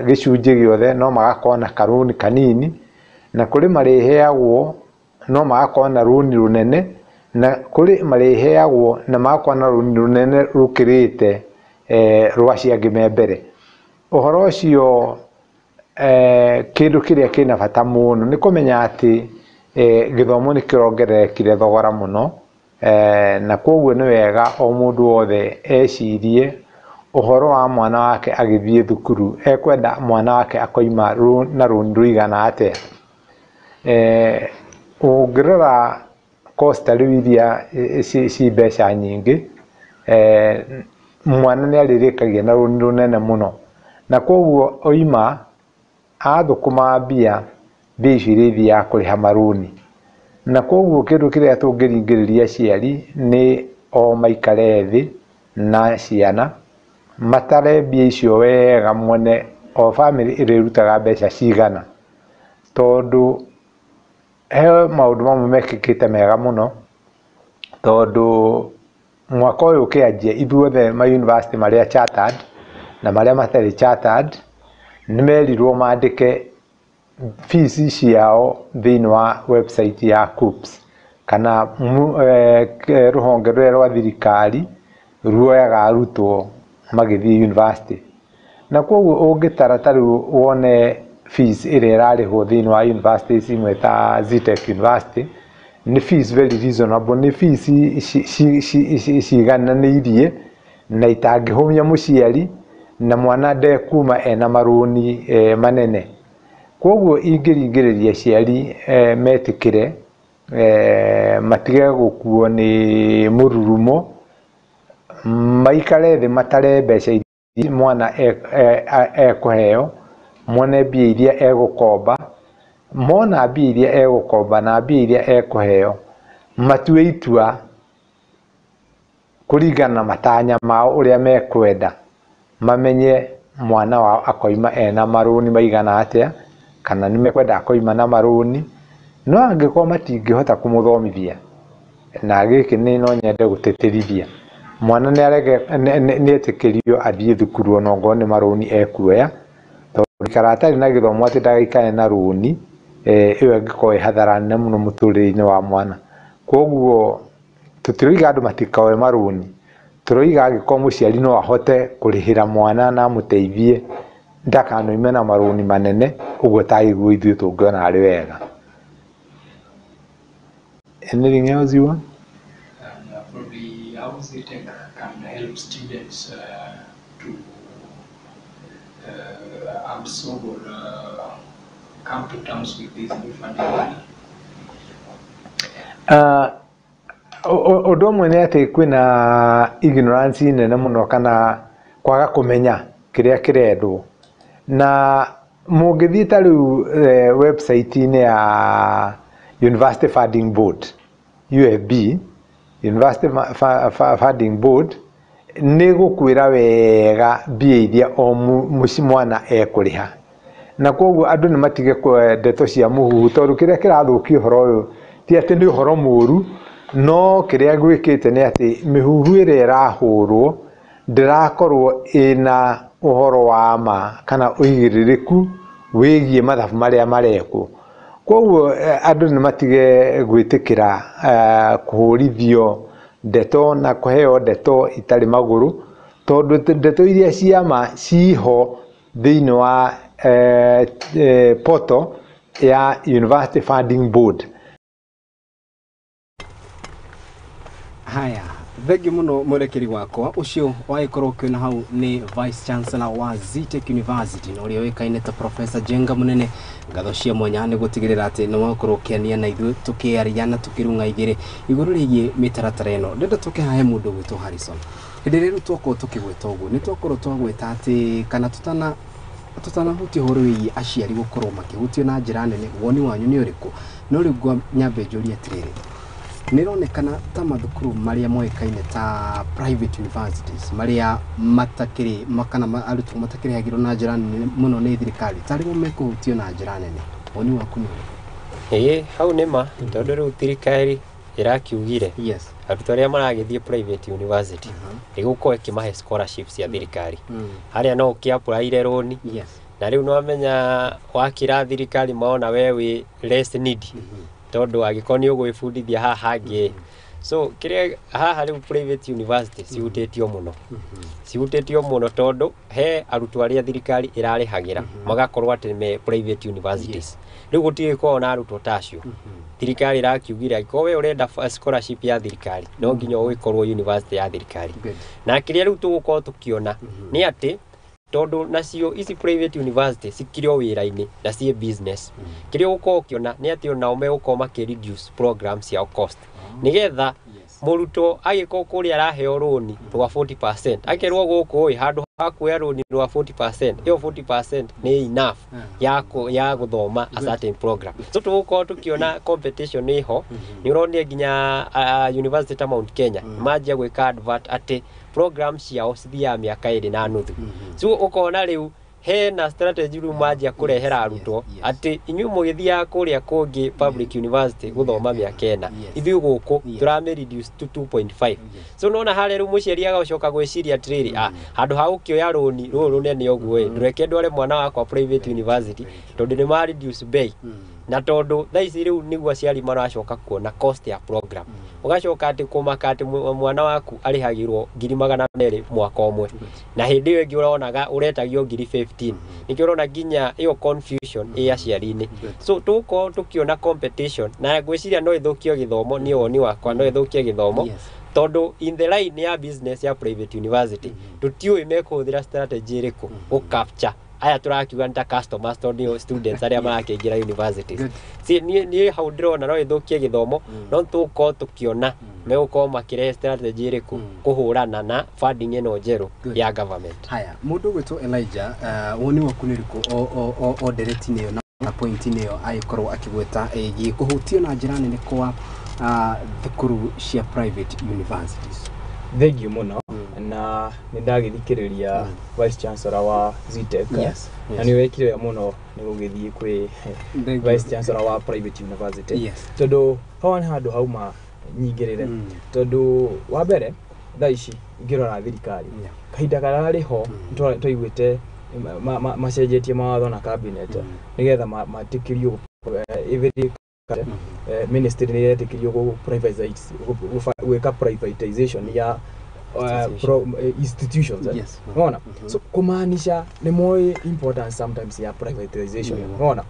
gĩcunjĩ gĩothe no magakorwo na karũni kanini, na kũrĩ marĩheagwo no magakorwo na rũni rũnene. Na kũrĩ marĩheagwo na magakorwo na rũni rũnene rũkĩrĩte rwa acio angĩ me mbere. Ũhoro ũcio kĩndũ kĩrĩa kĩna bata mũno nĩ kũmenya atĩ gĩthomo nĩ kĩrongererekire thogora mũno, na koguo nĩ wega o mũndũ wothe ecirie ũhoro wa mwana wake agĩthiĩ thukuru, ekwenda mwana wake akoima na rũni rũigana atĩa. Ũngĩrora course ta rĩu iria ci mbeca nyingĩ, mwana nĩ arĩrĩkagia na rũni rũnene mũno, na koguo oima athũkũma mbia, mbia icio irĩthiaga kũrĩha marũni. Na koguo kĩndũ kĩrĩa tũngĩringĩrĩria aciari nĩ o maikare thĩ na ciana matare mbia icio wega, mone o bamĩrĩ ĩrĩrutaga mbeca cigana, tondũ he maũndũ mamwe mekĩkĩte mega mũno, tondũ mwaka ũyũ ũkĩanjia ithuothe ma university marĩa chartered na marĩa matarĩ chartered nĩ merirwo mandĩke fees ciao thĩinĩ wa website ya KUCCPS kana rũhonge rũrĩa rwa thirikari ruoyaga arutwo magĩthiĩ university. Na koguo ũngĩtara ta rĩu wone fees ĩrĩa ĩrarĩhwo thĩinĩ wa universities imwe ta Zetech University nĩ fees very reasonable, nĩ fees cigananĩirie na itangĩhũmia mũciari na mwana ndekuma ena marũni manene. Koguo ingĩringĩrĩria aciari metĩkĩre, matige gũkuo nĩ mũrurumo, maikare thĩ matare mbeca iria mwana ekũheo, mone mbia iria egũkomba, mona mbia iria egũkomba na mbia iria ekũheo, matue itua kũringana na matanya mao ũrĩa mekwenda, mamenye mwana wao akoima ena marũni maigana atĩa, kana nĩ mekwenda akoima na marũni. No angĩkorwo matingĩhota kũmũthomithia, na gĩkĩ nĩ no nyende gũtĩtĩrithia, mwana nĩ etĩkĩrio athiĩ thukuru ona ongorwo nĩ marũni ekuoya, tondũ gũikara atarĩ na gĩthomo atĩ ndagaikare na rũni, ĩyo ĩngĩkorwo ĩ hathara nene mũno mũtũrĩre-inĩ wa mwana. Koguo tũtiroiga andũ matikoe marũni, tũroiga angĩkorwo mũciari no ahote kũrĩhĩra mwana na amũteithie ndakanoime na marũni manene, ũguo tarĩguo ithuĩ tũngĩona arĩ wega. Anything else you want? Probably how Zetech can help students to absorb or come to terms with this new funding money. Ũndũ ũmwe nĩ atĩ kwĩna ignorance nene mũno kana kwaga kũmenya kĩrĩa kĩrendwo, na mũngĩthiĩ ta rĩu website-inĩ ya University Funding Board, UFB, University Funding Board, nĩ gũkwĩra wega mbia iria o mwana ekũrĩha. Na koguo andũ nĩ matige ndeto cia mũhuhu, tondũ kĩrĩa kĩrathũkia ũhoro ũyũ ti atĩ nĩ ũhoro mũru, no kĩrĩa gwĩkĩte nĩ atĩ mĩhuhu ĩrĩa ĩrahũrwo ndĩrakorwo ĩna ũhoro wa ma kana ũigĩrĩrĩku wĩgiĩ mathabu marĩa marekwo. Koguo andũ nĩ matige gwĩtĩkĩra kũhũrithio ndeto na kũheo ndeto itarĩ magũrũ, tondũ ndeto iria cia ma ciho thĩinĩ wa portal ya University Funding Board. Haya, thengi muno mwerekeri wakwa ucio wagĩkorwo ũkĩona hau nĩ Vice Chancellor wa Zetech University na ũrĩa ũĩkaine ta Professor Njenga Munene. Ngatho cia mwanya nĩ gũtigĩrĩra atĩ nĩ wakorwo ũkĩania na ithuĩ tũkĩaria na tũkĩrung'a igĩrĩ igũrũ rĩgiĩ mĩtaratara ĩno. Ndĩrenda tũke hahe mũndũ ũgwĩtwo Harrison. Hĩndĩ ĩrĩa rĩu twakorwo tũkĩgweta ũguo nĩ twakorwo twagweta atĩ kana tutanahutia ũhoro wĩgiĩ aciari gũkorwo makĩhutio na njĩra nene, woni wanyu nĩ ũrĩkũ? No rĩu nyambe njũrie atĩrĩrĩ, nĩ ĩronekana ta mathukuru marĩa moĩkaine ta private universities marĩa matakĩrĩ kana arutwo matakĩrĩhagĩrwo na njĩra nene mũno nĩ thirikari tarĩ mo mekũhutio na njĩra nene, woni waku nĩ ũrĩkũ? Ĩĩ hau nĩ ma, tondũ rĩu thirikari ĩrakiugire yes, arutwo arĩa maragĩthiĩ private university ĩgũkorwo ĩkĩmahe scholarships cia thirikari, harĩa no ũkĩ-apply rũni, yes, na rĩu nĩwamenya wakĩra thirikari maona we wĩ less needy, tondũ angĩkorwo nĩ ũgwĩbundithia haha hangĩ So kĩrĩa haha rĩu private university cihutĩtio mũno, cihutĩtio mũno tondũ he arutwo arĩa thirikari ĩrarĩhagĩra magakorwo atĩ me private universities. Rĩu gũtigĩkorwo na arutwo ta acio. Thirikari ĩrakiugire angĩkorwo we ũrenda scholarship ya thirikari, no nginya ũgĩkorwo university ya thirikari. Na kĩrĩa rĩu tũgũkorwo tũkĩona nĩ atĩ tondũ nacio ici private university cikĩrĩ o wĩra-inĩ na ciĩ business, kĩrĩa ũgũkorwo ũkĩona nĩ atĩ onao megũkorwo makĩ reduce program ciao cost, nĩgetha mũrutwo agĩkorwo kũrĩa araheo rũni rwa 40%, akerwo gũkũ ĩ handũ ha kuoya rũni rwa 40%, ĩyo 40% nĩ enough ya gũthoma a certain program. So tũgũkorwo tũkĩona competition ĩho. Nĩ ũronire nginya university ta Mount Kenya manjia gwĩka advert atĩ program ciao cithiaga mĩaka 2.5. So ũkona rĩu hena strategy rĩu manjia kũrehera arutwo atĩ inyuĩ mũgĩthiaga kũrĩa kũngĩ public university gũthoma mĩaka 4, ithuĩ gũkũ tũramĩ reduce to 2.5. So nona harĩa rĩu mũciari agacoka gwĩciria atĩrĩrĩ, handũ ha gũkĩoya rũni rũrũ rũnene ũguo ĩ, ndũreke ndware mwana wakwa private university tondũ nĩ ma reduce bei. Na tondũ thaa ici rĩu nĩguo aciari maracoka kuona cost ya program, ũgacoka atĩ kũmaka atĩ mwana waku arĩhagĩrwo 200,000 mwaka ũmwe, na hĩndĩ ĩyo ĩngĩ ũronaga ũretagio 15,000. Nĩkĩo ũrona nginya ĩyo confusion ĩ aciari-inĩ. So tũgũkorwo tũkĩona competition, na ngwĩciria no ĩthũkie gĩthomo. Niĩ woni wakwa no ĩthũkie gĩthomo tondũ in the line ya business ya private university, tũtiũĩ mekũhũthĩra strategy ĩrĩkũ gũ capture aya tũrakiuga nĩ ta customers, tondũ nĩo students arĩa marakĩingĩra universities. Si niĩ hau ndĩrona no ĩthũkie gĩthomo, no tũgũkorwo tũkĩona megũkorwo makĩrehe strategy ĩrĩkũ kũhũrana na funding ĩno njerũ ya government. Haya, mũndũ ũgwĩtwo Elijah, woni waku nĩ ũrĩkũ o ndereti-inĩ ĩyo na point-inĩ ĩyo agĩkorwo akĩgweta ĩgiĩ kũhutio na njĩra nene kwa thukuru cia private universities? Thengiũ mũno, na nĩ ndagĩthikĩrĩria Vice Chancellor wa Zetech, na nĩ wekire wega mũno nĩ gũgĩthiĩ kwĩ Vice Chancellor wa private university, tondũ haha nĩ handũ hauma nyingĩrĩre. Tondũ wa mbere thaa ici ingĩrora thirikari kahinda karĩa rĩ ho twaiguĩte macenjetie mawatho na cabinet nĩgetha matĩkĩrio, every ministry nĩ ĩretĩkĩrio gwĩka privatization ya institutions. Unaona? So kumaanisha nĩ moĩ importance sometimes ya privatization. Unaona?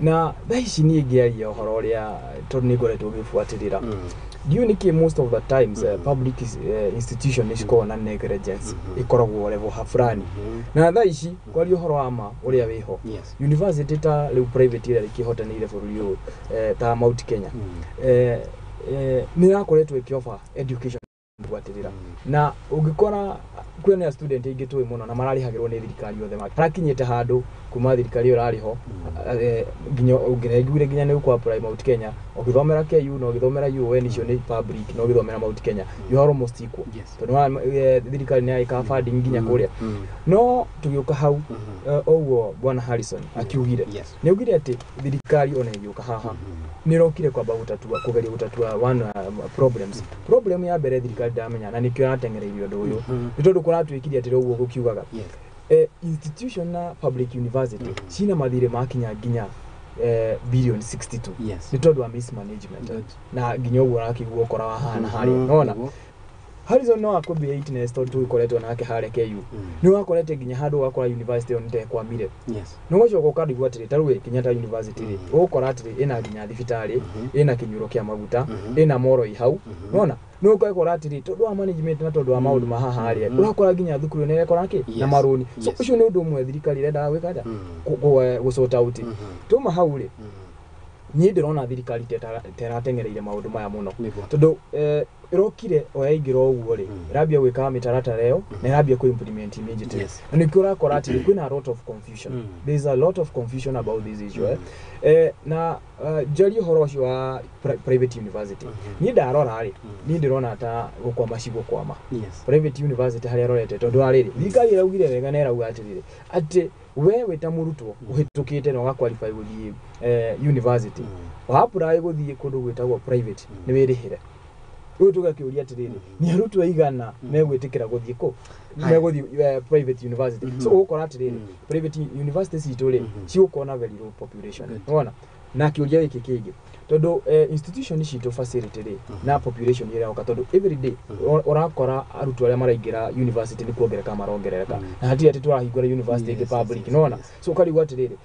Na thaa ici niĩ ngĩaria ũhoro ũrĩa, tondũ nĩ ngoretwo ngĩbuatĩrĩra, ndiũĩ nĩkĩ most of the times public institution nĩ cikoragwo na negligence ĩkoragwo level ha fulani. Na thaa ici kwaria ũhoro wa ma ũrĩa wĩho, university ta rĩu private ĩrĩa ĩkĩhotanĩire bũrũri ũyũ, ta Mount Kenya, nĩ ĩrakoretwo ĩkĩ-offer education buatĩrĩra, na ũngĩkora kwĩna student aingĩ tũĩ mũno na mararĩhagĩrwo nĩ thirikari othe, marakinyĩte handũ kuma thirikari ĩyo ĩrarĩ ho nginya ũngĩraiguire nginya nĩ ũkũ apply Mount Kenya, ũgĩthomera KU na ũgĩthomera UoN, icio nĩ public, na ũgĩthomera Mount Kenya you are almost equal, tondũ thirikari nĩ ĩreka funding nginya kũrĩa. No tũgĩũka hau ũguo bwana Harrison akiugire, nĩ augire atĩ thirikari ona ĩgĩũka haha nĩ ĩrokire kwamba gũtatua, kũgeria gũtatua one problems. Problem ya mbere thirikari ndamenya, na nĩkĩo ĩratengereirie ũndũ ũyũ, nĩ tondũ kũratuĩkire atĩ ũguo gũkiugaga institution na public university cina mathirĩ makinya nginya billion 62 nĩ tondũ wa mismanagement, na nginya ũguo ũrakĩigua ũkora wahana harĩa. Nona Harrison no akwambia witness, tondũ tũgĩkoretwo nake harĩa KU, nĩ wakorete nginya handũ ũgakora university ĩyo nĩ tekwamire, nĩ ũgacoka ũkarigwo atĩrĩ, ta rĩu Kenyatta University rĩ, ũgũkora atĩrĩ ĩna nginya thibitarĩ, ĩna kĩnyuĩro kĩa maguta, ĩna moroi hau. Nona nĩ ũgakora atĩrĩ tondũ wa management na tondũ wa maũndũ ma haha harĩa, ũrakora nginya thukuru ĩyo nĩ ĩrekora kĩ na marũni. So ũcio nĩ ũndũ ũmwe thirikari ĩrendaga gwĩka atĩa, gũ sort out. Tuma hau rĩ, niĩ ndĩrona thirikari ta ĩratengereire maũndũ maya mũno, tondũ ĩrokire o yaingĩra ũguo rĩ, ĩrambia gwĩka mĩtaratara ĩyo na ĩrambia kũ implement immediately, na nĩkĩo ũrakora atĩrĩ kwĩna a lot of confusion. There is a lot of confusion about this issue. Na njarie ũhoro ũcio wa private university, niĩ ndarora rĩ, niĩ ndĩrona ta gũkwama cigũkwama private university harĩa arorete, tondũ wa rĩrĩ thirikari ĩraugire wega na ĩrauga atĩrĩrĩ atĩ we wĩ ta mũrutwo ũhĩtũkĩte na ũgaqualify gũthiĩ university, wa apply gũthiĩ kũndũ gwĩtagwo private nĩ wĩrĩhĩre. Rĩu tũgakĩũria atĩrĩrĩ, nĩ arutwo aigana megwĩtĩkĩra gũthiĩ kũ megũthiĩ private university? So ũgũkora atĩrĩrĩ private university citũ rĩ cigũkorwo na very low population. Nĩwona Na kĩũria gĩkĩ kĩngĩ, tondũ institution citũ facility rĩ na population ĩrĩa yoka, tondũ every day ũrakora arutwo arĩa maraingĩra university nĩ kuongerereka marongerereka, na hatirĩ atĩ tũrahingũra university ĩngĩ public, nona. So ũkarigwo atĩrĩrĩ,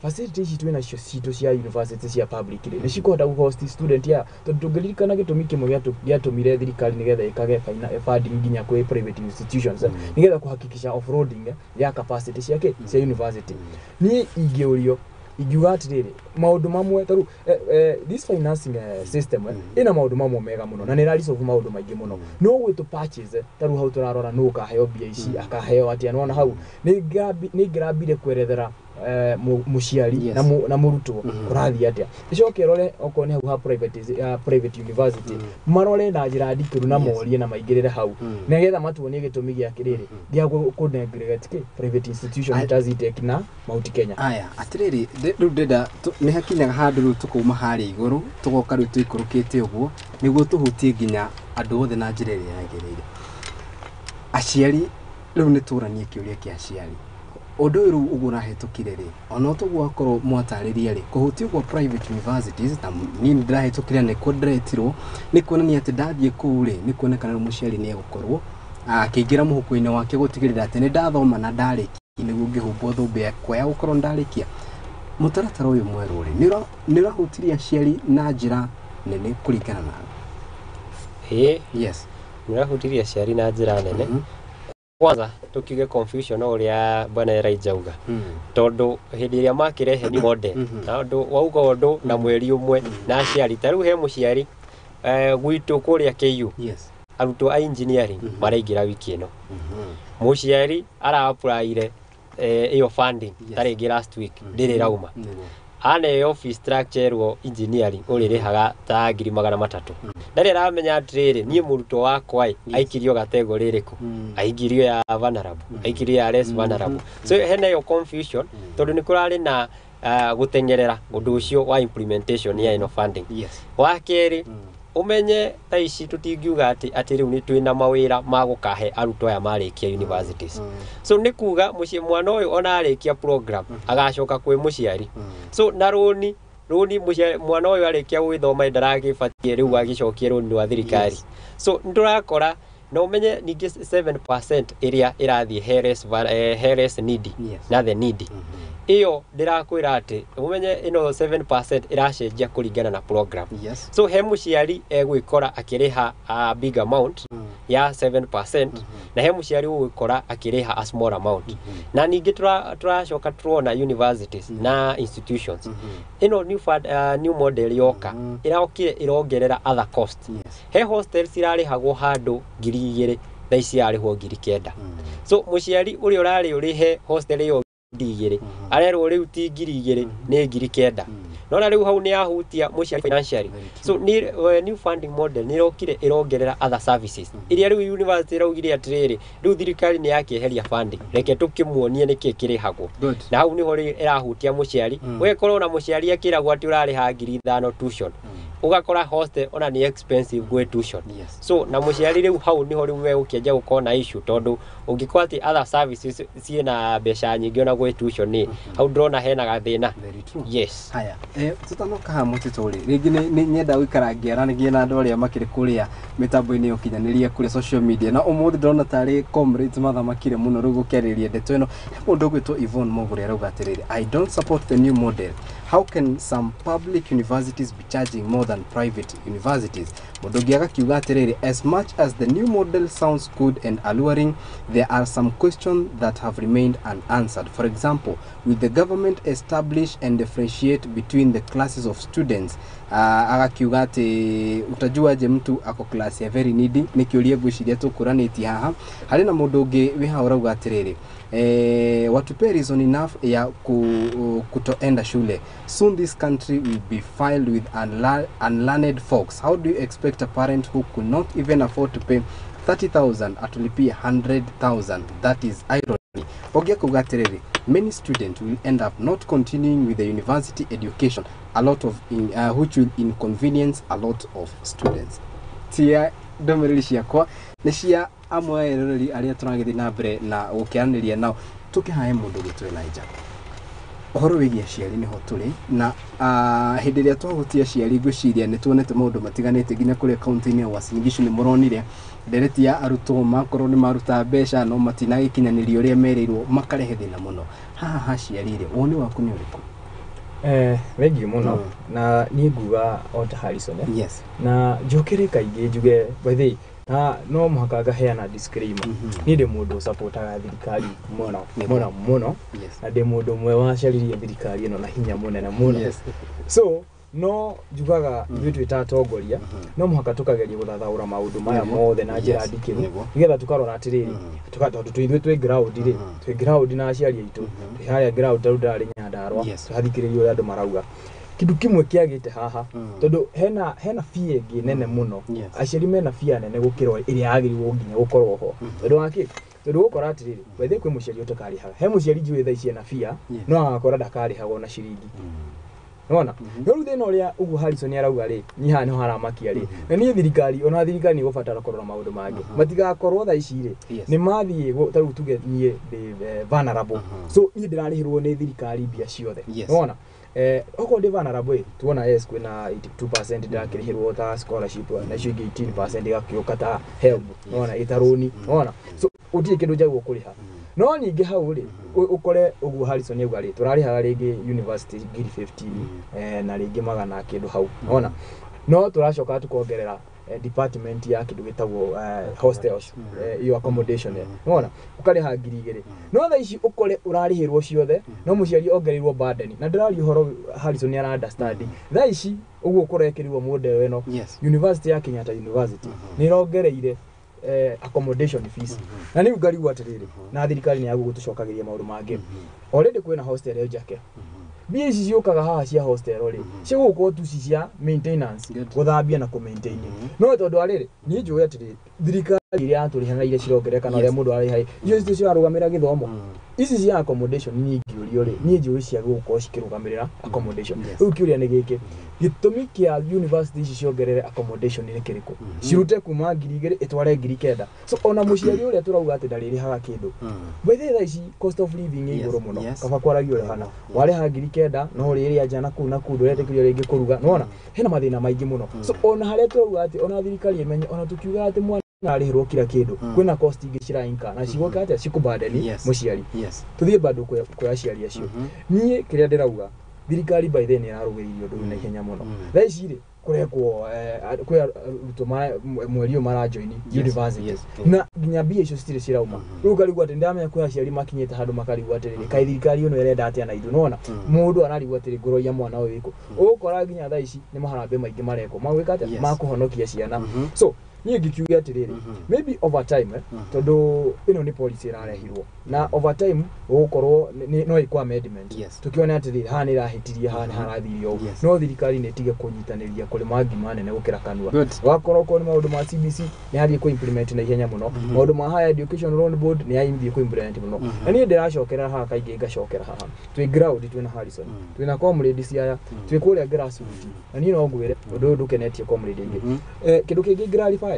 facility ici twĩna cio citũ cia university cia public rĩ, nĩ cikũhota gũ-host student ya? Tondũ tũngĩririkana gĩtũmi kĩmwe gĩatũmire thirikari nĩgetha ĩkage funding nginya kwĩ private institutions, nĩgetha kũhakikisha offloading ya capacity ciake cia university. Niĩ ingĩũrio ingiuga atĩrĩrĩ, maũndũ mamwe tarĩu this financing system ĩna maũndũ mamwe mega mũno na nĩ ĩra resolve maũndũ maingĩ mũno, no gwĩtũ patches tarĩu hau tũrarora nũ ũkaheo mbia ici, akaheo atĩa. Nĩwona hau nĩ ngĩrambire kwerethera mũciari na mũrutwo kũrathiĩ atĩa. Ĩcoke ĩrore okorwo nĩ hau ha private university, marore na njĩra ndikĩru na morie na maingĩrĩre hau nĩgetha matuonie gĩtũmi gĩa kĩrĩrĩ gĩa kũ neglect kĩ private institution ta Zetech na Mount Kenya. Aya, atĩrĩrĩ, rĩu ndĩrenda nĩ hakinyaga handũ rĩu tũkauma harĩa igũrũ, tũgoka rĩu tũikũrũkĩte ũguo nĩguo tũhutie nginya andũ othe na njĩra ĩrĩa yagĩrĩire. Aciari, rĩu nĩ tũranie kĩũria kĩa aciari. Ũndũ ũyũ rĩu ũguo ũrahĩtũkire rĩ, ona toguo akorwo mwatarĩria rĩ, kũhutio kwa private universities, na niĩ nĩ ndĩrahĩtũkire nĩkuo ndĩretirwo, nĩ kuonania atĩ ndathiĩ kũu rĩ, nĩ kuonekana rĩu mũciari nĩ egũkorwo akĩingĩra mũhuko-inĩ wake gũtigĩrĩra atĩ nĩ ndathoma na ndarĩkia nĩguo ngĩhumbwo thũmbĩ yakwa ya gũkorwo ndarĩkia. Mũtaratara ũyũ mwerũ rĩ, nĩ ũrahutirie aciari na njĩra nene kũringana nawe? Ĩĩ. Nĩ ũrahutirie aciari na njĩra nene. Kwanza tukiuge confusion o ũrĩa bwana Elijah auga, tondũ hĩndĩ ĩrĩa makĩrehe new model na ũndũ wauga ũndũ na mweri ũmwe na aciari, ta rĩu he mũciari gwitũ kũrĩa KU, arutwo a engineering maraingĩra wiki ĩno, mũciari ara-applyire ĩyo funding tarĩngĩ last week, ndĩrĩ ĩrauma. Aneo fee structure, erwo engineering ũrĩrĩhaga ta 300,000. Ndarĩ aramenya atĩrĩrĩ, niĩ mũrutwo wakwa ĩ aikirio category ĩrĩkũ, aikirio ya vulnerable, aikirio ya less vulnerable. So hena ĩyo confusion tondũ nĩ kũrarĩ na gũteng'erera ũndũ ũcio wa implementation ya ĩno funding. Wa kerĩ, ũmenye thaa ici tũtingiuga atĩ rĩu nĩ twĩna mawĩra ma gũkahe arutwo aya marĩkia universities. So nĩ kuga mũciĩ mwana ũyũ ona arĩkia program agacoka kwĩ mũciari, so na rũni rũni mwana ũyũ arĩkia gwĩthoma ndaragĩbatie rĩu agĩcokie rũni rwa thirikari. So nĩ tũrakora na ũmenye ningĩ 7% ĩrĩa ĩrathiĩ he less needy na the needy, ĩyo ndĩrakwĩra atĩ ũmenye ĩno 7% ĩracenjia kũringana na program. So he mũciari egwĩkora akĩrĩha a big amount ya 7% na he mũciari ũgwĩkora akĩrĩha a small amount. Na ningĩ tũracoka tũrona universities na institutions, ĩno new model yoka ĩrokire ĩrongerera other cost. He hostels irarĩhagwo handũ 2,000, thaa ici irarĩhwo 9,000. So mũciari ũrĩa ũrarĩ ũrĩhe hostel ĩyo 2,000 arerwo rĩu ti 2,000, nĩ 9,000. Nona rĩu hau nĩ yahutia mũciari financially. So nĩ new funding model nĩ ĩrokire ĩrongerera other services iria rĩu university ĩraugire atĩrĩrĩ, rĩu thirikari nĩ yakĩeheria funding, reke tũkĩmuonie nĩkĩ kĩrĩhagwo. Na hau nĩho rĩu ĩrahutia mũciari. Ũgĩkorwo na mũciari akĩragwo atĩ ũrarĩha 5,000 tuition, ũgakora hostel ona nĩ expensive gwĩ tuition. So na mũciari rĩu hau nĩho rĩu megũkĩanjia gũkorwo na issue, tondũ ũngĩkorwo atĩ other services ciĩna mbeca nyingĩ ona gwĩ tuition nĩ hau ndĩrona hena gathĩna. Very true. Yes. Haya, tutanoka haha mũtitũ rĩ, rĩngĩ nĩ nyenda gũikara ngĩaranagia na andũ arĩa makĩrĩ kũrĩa mĩtambo-inĩ ya ũkinyanĩria, kũrĩa social media, na ũmũthĩ ndĩrona tarĩ comrades mathamakire mũno rĩu gũkĩarĩrĩria ndeto ĩno. He mũndũ ũgwĩtwo Yvonne Mogũre arauga atĩrĩrĩ, "I don't support the new model. How can some public universities be charging more than private universities?" Mũndũ ũngĩ agakiuga atĩrĩrĩ, "As much as the new model sounds good and alluring, there are some questions that have remained unanswered. For example, will the government establish and differentiate between the classes of students?" Agakiuga atĩ utajuaje mtu ako class ya very needy? Nĩ kĩũria ngwĩciria tũkũranĩtie haha. Harĩ na mũndũ ũngĩ wĩ haha ũrauga atĩrĩrĩ, "Watupe reason enough ya kutoenda shule. Soon this country will be filled with unlearned folks. How do you expect a parent who could not even afford to pay 30,000 atulipie 100,000? That is irony." Ũngĩ akuga atĩrĩrĩ, "Many students will end up not continuing with the university education, a lot of which will inconvenience a lot of students." Tia ndũmĩrĩri ciakwa, nĩ cia amwe a eroreri arĩa tũragĩthiĩ na mbere na gũkĩaranĩria nao. Tũkĩhae mũndũ gwĩtwo Elijah. Ũhoro wĩgiĩ aciari nĩho tũrĩ na hĩndĩ ĩrĩa twahutia aciari ngwĩciria nĩ tuonete maũndũ matiganĩte nginya kũrĩa kaunti-inĩ ya Uasin Gishu nĩ mũronire ndereti ya arutwo makorwo nĩ maruta mbeca no matinagĩkinyanĩria ũrĩa merĩirwo makarehe thĩna mũno. Haha ha aciari rĩ, woni waku nĩ ũrĩkũ? Thengiũ mũno. Na niĩ nguga o ta Harrison. Yes. Na njũkĩre kaingĩ njuge by the way, na no mũhaka ngaheana disclaimer. Niĩ ndĩ mũndũ ũsupportaga thirikari mũno mũno mũno. Yes. Na ndĩ mũndũ ũmwe wacaririe thirikari ĩno na hinya mũnene mũno. Yes. So no njugaga ithuĩ twĩ ta atongoria no mũhaka tũkageria gũthathaũra maũndũ maya mothe na njĩra ndikĩru nĩgetha tũkarora atĩrĩrĩ, tondũ twĩ ithuĩ twĩ ground rĩ, twĩ ground na aciari aitũ, twĩ harĩa ground tarĩu ndarĩ Nyandarua, tũrathikĩrĩria ũrĩa andũ marauga. Kĩndũ kĩmwe kĩagĩte haha, tondũ hena fear ĩngĩ nene mũno. Aciari mena fear nene gũkĩra ĩrĩa yagĩrĩirwo nginya gũkorwo ho. Tondũ wa kĩ? Tondũ ũgũkora atĩrĩrĩ, by the way kwĩ mũciari ũtakarĩhaga. He mũciari njũĩ thaa ici ena fear, no agakora ndakarĩhaga ona ciringi. Nona, no rĩu thĩna ũrĩa ũguo Harrison arauga rĩ, niĩ haha nĩho haramakia rĩ. Na niĩ thirikari, ona thirikari nĩ ĩgũbatara kũrora maũndũ mangĩ. Matigakorwo thaa ici rĩ, nĩ mathiĩ ta rĩu tuge niĩ ndĩ vulnerable. So niĩ ndĩrarĩhĩrwo nĩ thirikari mbia ciothe. Nona, okorwo ndĩ vulnerable ĩ, tuona yes kwĩna 82% ndĩrakĩrĩhĩrwo ta scholarship, na icio ingĩ 18% igakĩũka ta help. Nona, ĩta rũni. Nona, so gũtirĩ kĩndũ njagĩrĩirwo kũrĩha. No ningĩ hau rĩ, ũkore ũguo Harrison auga rĩ, tũrarĩhaga rĩngĩ university 1,050 na rĩngĩ magana kĩndũ hau. Nona, no tũracoka tũkongerera department ya kĩndũ gĩtagwo hostels, iyo accommodation. Nona, ũkarĩha 2,000. No thaa ici ũkore ũrarĩhĩrwo ciothe, no mũciari ongereirwo burden. Na ndĩraria ũhoro Harrison nĩ ara understand. Thaa ici ũguo kũrekĩrirwo model ĩno, University ya Kenyatta University nĩ ĩrongereire accommodation fees. Na nĩ ngarigwo atĩrĩrĩ, na thirikari nĩ yagũgũ tũcokagĩria maũndũ mangĩ. Already kwĩna hostel ĩyo njake. Mbia ici ciũkaga haha cia hostel rĩ, cigũkorwo tu ci cia maintenance, gũthambia na kũ maintain. No tondũ arĩrĩ, niĩ njũĩ atĩrĩrĩ, thirikari iria yatũrĩha na iria cirongerereka na ũrĩa mũndũ ararĩha, icio cicio cirarũgamĩrĩra gĩthomo. Ici cia accommodation niĩ ingĩũrio rĩ, niĩ njũĩ cia gũkorwo cikĩrũgamĩrĩra accommodation. Rĩu kĩũria nĩ gĩkĩ, gĩtũmi kĩa university ici ciongerere accommodation nĩ kĩrĩkũ? Cirute kuma 2,000 ĩtware 9,000. So ona mũciari ũrĩa tũrauga atĩ ndarĩrĩhaga kĩndũ. By the way thaa ici cost of living ĩ igũrũ mũno. Kaba kwaragia ũrĩa hana. Warĩha 9,000 no ũrĩrĩa nja na kũu na kũu ndũretĩkĩrio rĩngĩ kũruga. Nĩwona hena mathĩna maingĩ mũno. So ona harĩa tũrauga atĩ ona thirikari ĩmenye, ona tũkiuga atĩ mwana arĩhĩrwo kila kĩndũ, kwĩna cost ingĩ cirainka na cigũka atĩa cikũbandeni mũciari. Tũthiĩ bado kwĩ aciari acio. Niĩ kĩrĩa ndĩrauga, thirikari by then ĩrarũgĩrĩirie ũndũ ũyũ na ihenya mũno. Thaa ici rĩ, kũrekwo kwĩ arutwo mweri ũyũ marajoini university. Na nginya mbia icio citirĩ cirauma. Rĩu ũkarigwo atĩ ndĩramenya kwĩ aciari makinyĩte handũ makarigwo atĩrĩrĩ, kaĩ thirikari ĩno ĩrenda atĩa na ithuĩ. Nĩwona mũndũ ararigwo atĩrĩ, ngũroiya mwana ũyũ ĩkũ. Ũgũkora nginya thaa ici nĩ maharambee maingĩ marekwo magwĩka atĩa, makũhonokia ciana. So niĩ ngĩkiuga atĩrĩrĩ, maybe over time, tondũ ĩno nĩ policy ĩrarehirwo na over time gũgũkorwo no ĩkwo amendment. Tũkĩone atĩrĩrĩ, haha nĩ ĩrahĩtirie, haha nĩ harathirie ũũ. No thirikari nĩ ĩtige kũnyitanĩria kũrĩma ngima nene gũkĩra kanua. Wakorwo okorwo nĩ maũndũ ma CBC nĩ yathiĩ kũ implement na ihenya mũno. Maũndũ ma Higher Education Loan Board nĩ yathiĩ kũ implement mũno. Na niĩ ndĩracokerera haha kaingĩ ngacokera haha. Twĩ ground twĩna Harrison, twĩna comrades aya, twĩ kũrĩa grassroots. Na niĩ no ngwĩre ũndũ ũyũ ndũkenetie comrade aingĩ. Kĩndũ kĩngĩ clarify,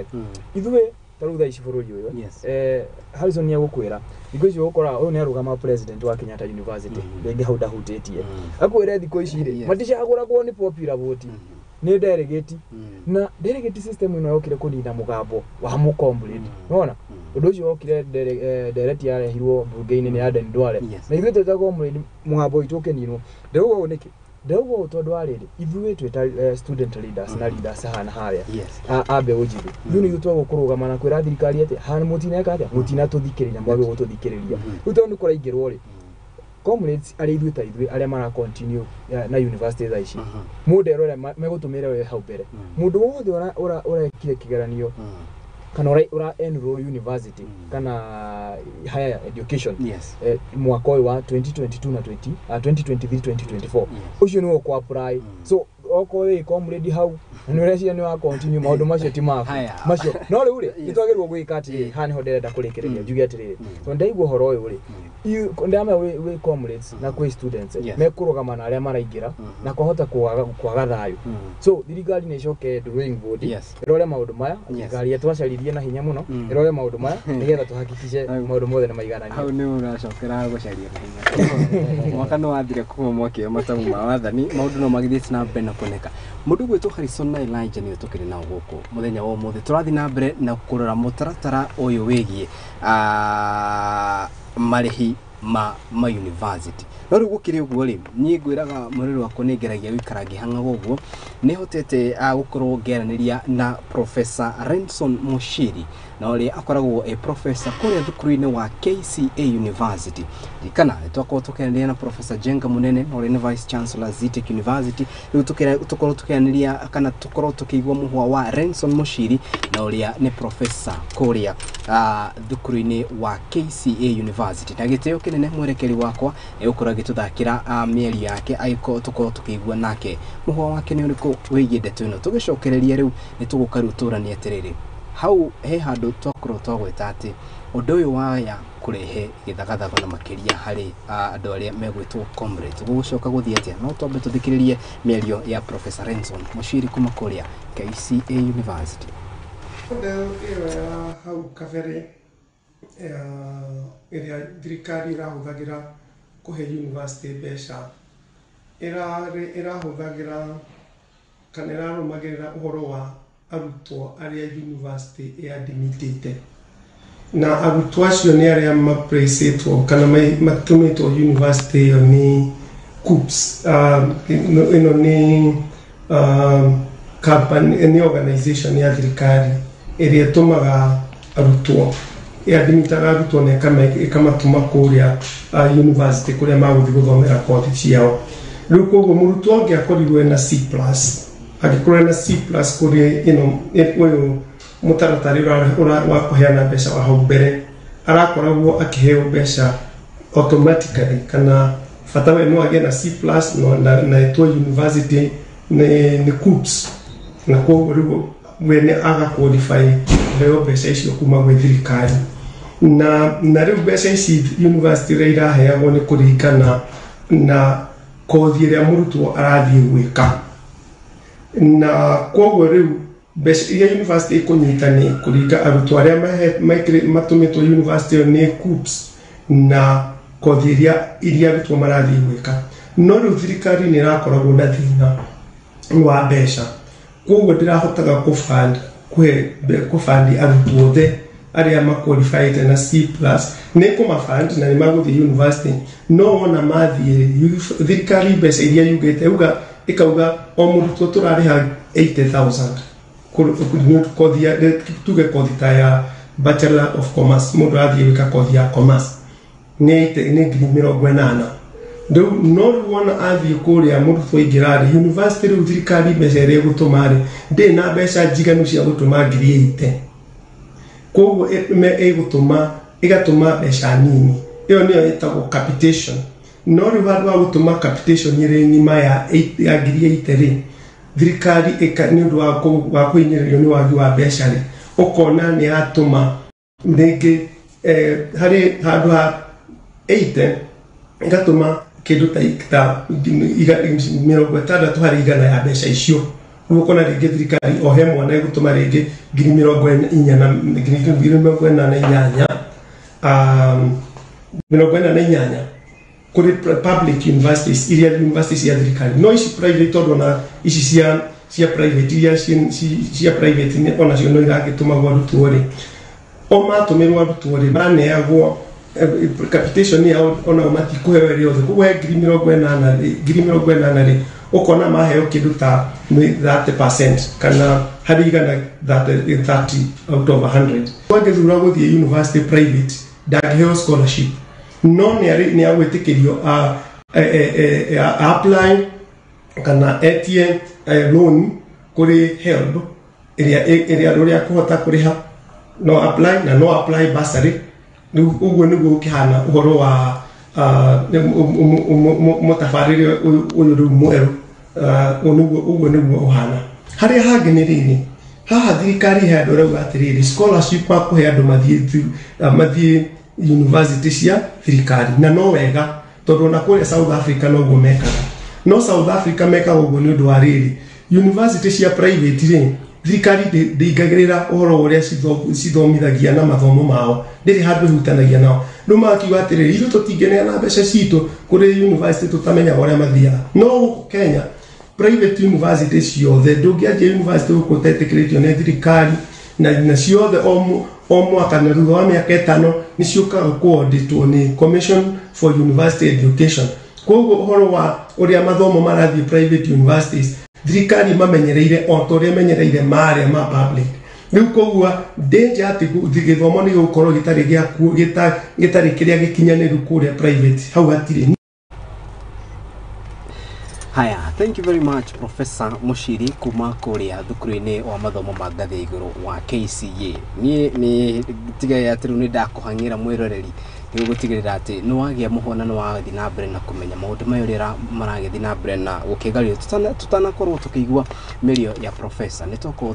ithuĩ ta rĩu thaa ici bũrũri ũyũ, Harrison nĩ egũkwĩra thikũ ici ũgũkora ũyũ nĩ arũgama president wa Kenyatta University, rĩngĩ hau ndahutĩtie. Akwĩre thikũ ici rĩ, maticagũragwo nĩ popular vote, nĩ delegate. Na delegate system ĩno yokire kũnina mũgambo wa mũcomrade. Nĩwona ũndũ ũcio wokire ndereti yarehirwo mbunge-inĩ nĩ Aden Duale. Na ithuĩ twĩ ta comrade mũgambo witũ ũkĩninwo. Ndĩrauga ũũ nĩkĩ? Ndĩrauga ũũ tondũ wa rĩrĩ, ithuĩ twĩ ta student leaders na leaders haha na harĩa a mbeũ njĩthĩ, ithuĩ nĩ ithuĩ twagwo kũrũgama na kwĩra thirikari atĩ haha mũtineka atĩa, mũtinatũthikĩrĩria, mwagĩrĩirwo gũtũthikĩrĩria. Rĩu tondũ nĩ kũraingĩrwo rĩ, comrades arĩa ithuĩ ta ithuĩ arĩa mara continue na university thaa ici, mũndũ ũrĩa megũtũmĩra we hau mbere, mũndũ wothe ũrekire kĩgeranio kana ũra enroll university kana higher education mwaka ũyũ wa 2022 na 2023 2024, ũcio nĩwe ũkũ apply. So okorwo wĩ comrade hau Na nĩ ũreciria nĩ wa continue maũndũ macio ti maku macio. No rĩu rĩ, nĩ twagĩrĩirwo gwĩka atĩrĩrĩ, haha nĩho ndĩrenda kũrĩkĩrĩria, njuge atĩrĩrĩ, tondũ ndaigua ũhoro ũyũ rĩ, ndamenya wĩ comrades na kwĩ students mekũrũgama na arĩa maraingĩra na kwahota kwaga thayũ. So thirikari nĩ ĩcoke drawing board, ĩrore maũndũ maya. Thirikari twacaririe na hinya mũno, ĩrore maũndũ maya nĩgetha tũhakikice maũndũ mothe nĩ maigananio. Hau nĩ ũracokera gũcaria na hinya. Mwaka nĩ wathire kuma mwakĩoya matamu ma wathani, maũndũ no magĩthiĩte na mbere na kuoneka. Mũndũ ũgwĩtwo Harrison na Elijah nĩwe tũkĩrĩ nao gũkũ mũthenya wa ũmũthĩ. Tũrathiĩ na mbere na kũrora mũtaratara ũyũ wĩgiĩ marĩhi ma university. No rĩu gũkĩrĩ ũguo rĩ, niĩ ngwĩraga mwĩrĩ wakwa nĩ ngeragia gũikara ngĩhang'aga ũguo. Nĩ hotete gũkorwo ngĩaranĩria na Professor Renson Mushiri, na ũrĩa akoragwo e professor kũrĩa thukuru-inĩ wa KCA University. Ririkana nĩ twakorwo tũkĩaranĩria na Professor Jenga Munene, na ũrĩa nĩ Vice Chancellor Zetech University. Rĩu tũkorwo tũkĩaranĩria kana tũkorwo tũkĩigua mũhwa wa Renson Mushiri, na ũrĩa nĩ professor kũrĩa thukuru-inĩ wa KCA University. Na gĩtĩo kĩnene mwerekeri wakwa nĩ gũkorwo agĩtũthakĩra mĩario yake, agĩkorwo tũkorwo tũkĩigua nake mũhwa wake nĩ ũrĩkũ wĩgiĩ ndeto ĩno. Tũgĩcokereria rĩu nĩ tũgũka rĩu tũranie atĩrĩrĩ, hau he handũ twakorwo twagweta atĩ ũndũ ũyũ waya kũrehe gĩthagathago na makĩria harĩ andũ arĩa megwĩtwo comrades gũgũcoka gũthiĩ atĩa. No twambe tũthikĩrĩrie mĩario ya Professor Renson Mushiri kuma kũrĩa KCA University. Model ĩyo ya hau kabere ĩrĩa thirikari ĩrahũthagĩra kũhe university mbeca ĩrahũthagĩra kana ĩrarũmagĩrĩra ũhoro wa arutwo arĩa university ĩadmitĩte, na arutwo acio nĩ arĩa maplacĩtwo kana matũmĩtwo university ĩyo nĩ KUCCPS. Ĩno nĩ company, nĩ organization ya thirikari ĩrĩa ĩtũmaga arutwo, ĩadmitaga arutwo na ĩkamatũma kũrĩa university kũrĩa magũthiĩ gũthomera kothi ciao. Rĩu koguo mũrutwo angĩakorirwo ena C plus, angĩkorwo ena C plus kũrĩ ĩno ũyũ mũtaratara wa kũheana mbeca wa hau mbere, arakoragwo akĩheo mbeca automatically, kana bata we no agĩe na C plus no, na ĩtwo university nĩ KUCCPS, na koguo rĩu we nĩ aga qualify kũheo mbeca icio kuma gwĩ thirikari. Na rĩu mbeca ici university iria iraheagwo nĩ kũringana na kothi ĩrĩa mũrutwo arathiĩ gwĩka, na koguo rĩu mbeca iria university ĩkũnyita nĩ kũringa arutwo arĩa matũmĩtwo university ĩyo nĩ KUCCPS na kothi iria arutwo marathiĩ gwĩka. No rĩu thirikari nĩ ĩrakoragwo na thĩna wa mbeca, koguo ndĩrahotaga kũfund kũhe kũfund arutwo othe arĩa maqualified na C plus. Nĩ kũmafund na nĩ magũthiĩ university, no wona mathiĩ thirikari mbeca iria yugĩte uga ĩkauga o mũrutwo tũrarĩha 80,000 kothi ya, tuge kothi ta ya Bachelor of Commerce, mũndũ arathiĩ gwĩka kothi ya commerce nĩ 80,000. Rĩu no rĩu wona athiĩ kũrĩa mũrutwo aingĩra rĩ university, rĩu thirikari mbeca ĩrĩa ĩgũtũma rĩ ndĩrĩ na mbeca njiganu cia gũtũma 80,000, koguo ĩgũtũma ĩgatũma mbeca nini. Ĩyo nĩyo ĩtagwo capitation. No rĩu handũ ha gũtũma capitation ĩrĩ ng'ima ya 80,000 rĩ, thirikari nĩ ũndũ wa kũhinyĩrĩrio nĩ wagi wa mbeca rĩ, ũkona nĩ yatũma rĩngĩ harĩ handũ ha 80 ĩgatũma kĩndũ ta 60 harĩ 100 ya mbeca icio. Rĩu ũkona rĩngĩ thirikari o he mwana ĩgũtũma rĩngĩ 44 na 48, 48 kũrĩ public universities iria universities cia thirikari. No ici private, tondũ ona ici cia private iria cia private onacio no iragĩtũmagwo arutwo rĩ, o matũmĩrwo arutwo rĩ maraneagwo capitation yao onao matikũheo ĩrĩ othe. Koguo he 80,000 rĩ, 80,000 rĩ, ũkona maheo kĩndũ ta 30% kana harĩ igana 30, 30 out of 100. Angĩthura gũthiĩ university private ndangĩheo scholarship, no nĩ agwĩtĩkĩrio apply kana etie loan kũrĩ HELB ĩrĩa ũrĩa akũhota kũrĩha, no apply na no apply bursary. Rĩu ũguo nĩguo ũkĩhana ũhoro wa mũtabarĩre ũyũ rĩu mwerũ, ũguo nĩguo ũhana. Harĩa hangĩ nĩ rĩrĩ, haha thirikari he andũ ĩrauga atĩrĩrĩ, scholarship makũhe andũ mathiĩ university cia thirikari, na no wega tondũ ona kũrĩa South Africa noguo mekaga. No South Africa mekaga ũguo nĩ ũndũ wa rĩrĩ, university cia private rĩ, thirikari ndĩingagĩrĩra ũhoro wa ũrĩa cithomithagia na mathomo mao, ndĩrĩ handũ ĩhutanagia nao. Rĩu magakiuga atĩrĩrĩ, ithuĩ tũtingĩneana mbeca citũ kũrĩ university tũtamenyaga ũrĩa mathiaga. No gũkũ Kenya private university ciothe, ndũngĩanjia university gũkũ ũtetĩkĩrĩtio nĩ thirikari, na ciothe o mwaka na thutha wa mĩaka 5 nĩ ciũkaga kũauditwo nĩ Commission for University Education. Koguo ũhoro wa ũrĩa mathomo marathiĩ private universities, thirikari mamenyereire o ta ũrĩa menyereire marĩa ma public. Rĩu koguo danger atĩ gĩthomo nĩ gĩgũkorwo gĩtarĩ gĩakuo, gĩtarĩ kĩrĩa gĩkinyanĩru kũrĩa private, hau hatirĩ. Haya, thank you very much Professor Mushiri kuma kũrĩa thukuru-inĩ wa mathomo ma ngathĩ ya igũrũ wa KCA. Niĩ nĩ tigaga atĩ rĩu nĩ ndakũhang'ĩra mwĩroreri nĩguo gũtigĩrĩra atĩ nĩ wagĩa mũhwa na nĩ wathiĩ na mbere na kũmenya maũndũ maya ũrĩa maragĩthiĩ na mbere na gũkĩgario. Tutanakorwo tũkĩigua mĩario ya professor, nĩ twakorwo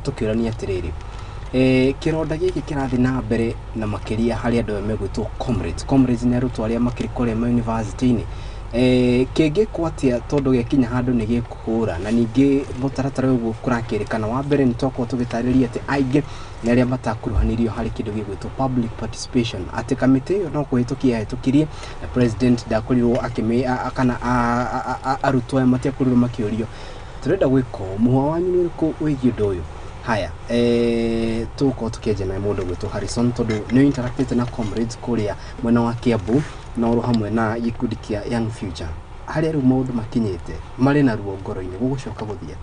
tũkĩũrania atĩrĩrĩ, kĩronda gĩkĩ kĩrathiĩ na mbere na makĩria harĩ andũ aya megwĩtwo comrades. Comrades nĩ arutwo arĩa makĩrĩ kũrĩa ma university-inĩ. Kĩngĩkwo atĩa tondũ gĩakinya handũ nĩ gĩkũhũra, na ningĩ mũtaratara ũguo kũrakĩrĩkana. Wa mbere nĩ twakorwo tũgĩtarĩria atĩ aingĩ nĩ arĩa matakuruhanirio harĩ kĩndũ gĩgwĩtwo public participation, atĩ kamĩtĩ ĩyo no kũhĩtũkia yahĩtũkirie na president ndakorirwo akĩmĩ kana arutwo aya matiakorirwo makĩũrio tũrenda gwĩka ũũ, mũhwa wanyu nĩ ũrĩkũ wĩgiĩ ũndũ ũyũ. Haya, tũgũkorwo tũkĩanjia na mũndũ gwĩtwo Harrison tondũ nĩ interactĩte na comrades kũrĩa mwena wa Kiambu na oro hamwe na gĩkundi kĩa Young Future. Harĩa rĩu maũndũ makinyĩte marĩ na ruo ngoro-inĩ, gũgũcoka gũthiĩ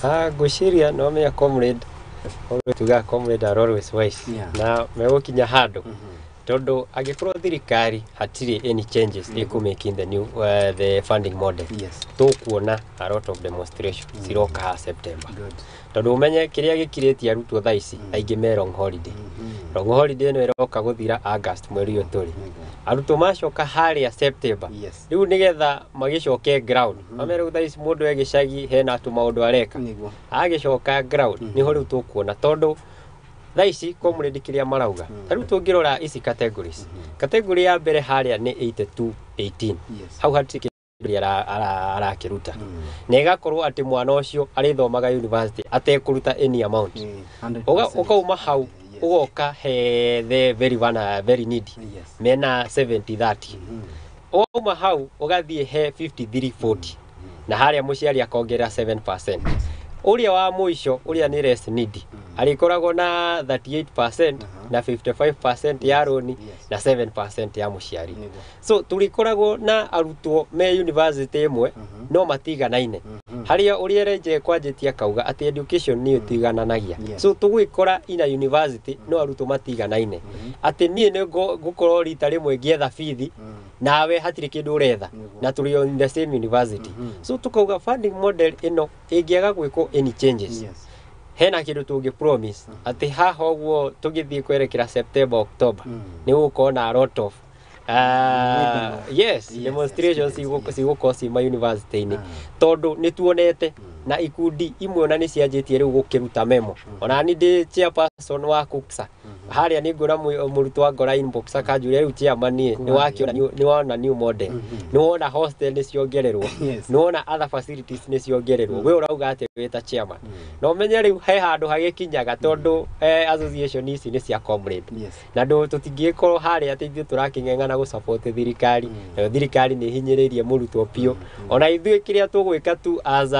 atĩa? Ngwĩciria no menya comrade, tugaga comrade are always wise. Na megũkinya handũ tondũ angĩkorwo thirikari hatirĩ any changes ĩkũ make in the new the funding model, tũkuona a lot of demonstration ciroka ha September. Tondũ ũmenye kĩrĩa gĩkirĩtie arutwo thaa ici aingĩ me long holiday. Long holiday ĩno ĩroka gũthira August mweri ũyũ tũrĩ. Arutwo macoka harĩa September, rĩu nĩgetha magĩcoke ground, mamere rĩu thaa ici mũndũ e gĩcagi hena tũmaũndũ areka, agĩcoka ground nĩho rĩu tũkuona tondũ thaa ici comrade kĩrĩa marauga. Ta rĩu tũngĩrora ici categories, category ya mbere harĩa nĩ 82 18, hau hatirĩ kĩndũ arakĩruta, na ĩgakorwo atĩ mwana ũcio arĩthomaga university atekũruta any amount. Ũkauma hau ũgoka he the very one, very needy, mena 70 30. Ũkauma hau ũgathiĩ he 53 40, na harĩa mũciari akongerera 7%. Ũrĩa wa mũico ũrĩa nĩ less needy arĩkoragwo na 38% na 55% ya roni na 7% ya mũciari. So tũrĩkoragwo na arutwo me university ĩmwe no matiganaine. Harĩa ũrĩa Renje kwanjĩtie akauga atĩ education nĩ ĩtigananagia. So tũgwĩkora ina university no arutwo matiganaine. Atĩ niĩ nĩ ngũkorwo rita rĩmwe ngĩetha bithi nawe hatirĩ kĩndũ ũretha na tũrĩ on the same university. So tukauga funding model ĩno ĩngĩaga gwĩkwo any changes, hena kĩndũ tũngĩ promise atĩ haha ũguo tũgĩthiĩ kwerekera September October nĩ gũkorwo na a lot of yes, demonstrations cigũkorwo ci ma university-inĩ tondũ nĩ tuonete na ikundi imwe ona nĩ cianjĩtie rĩu gũkĩruta memo. Ona ni ndĩ chairperson wa KUCSA harĩa nĩ ngũra mũrutwo wa ngora inbox akanjũria rĩu chairman nĩ wakĩona nĩ wona new model, nĩ wona hostel nĩ ciongererwo, nĩ wona other facilities nĩ ciongererwo, we ũrauga atĩ wĩ ta chairman. Na ũmenye rĩu he handũ hagĩkinyaga tondũ association ici nĩ cia comrade, na ndũ tũtingĩkorwo harĩa atĩ ithuĩ tũrakĩng'eng'ana gũ support thirikari, nayo thirikari nĩ ĩhinyĩrĩirie mũrutwo biũ. Ona ithuĩ kĩrĩa tũgwĩka tu as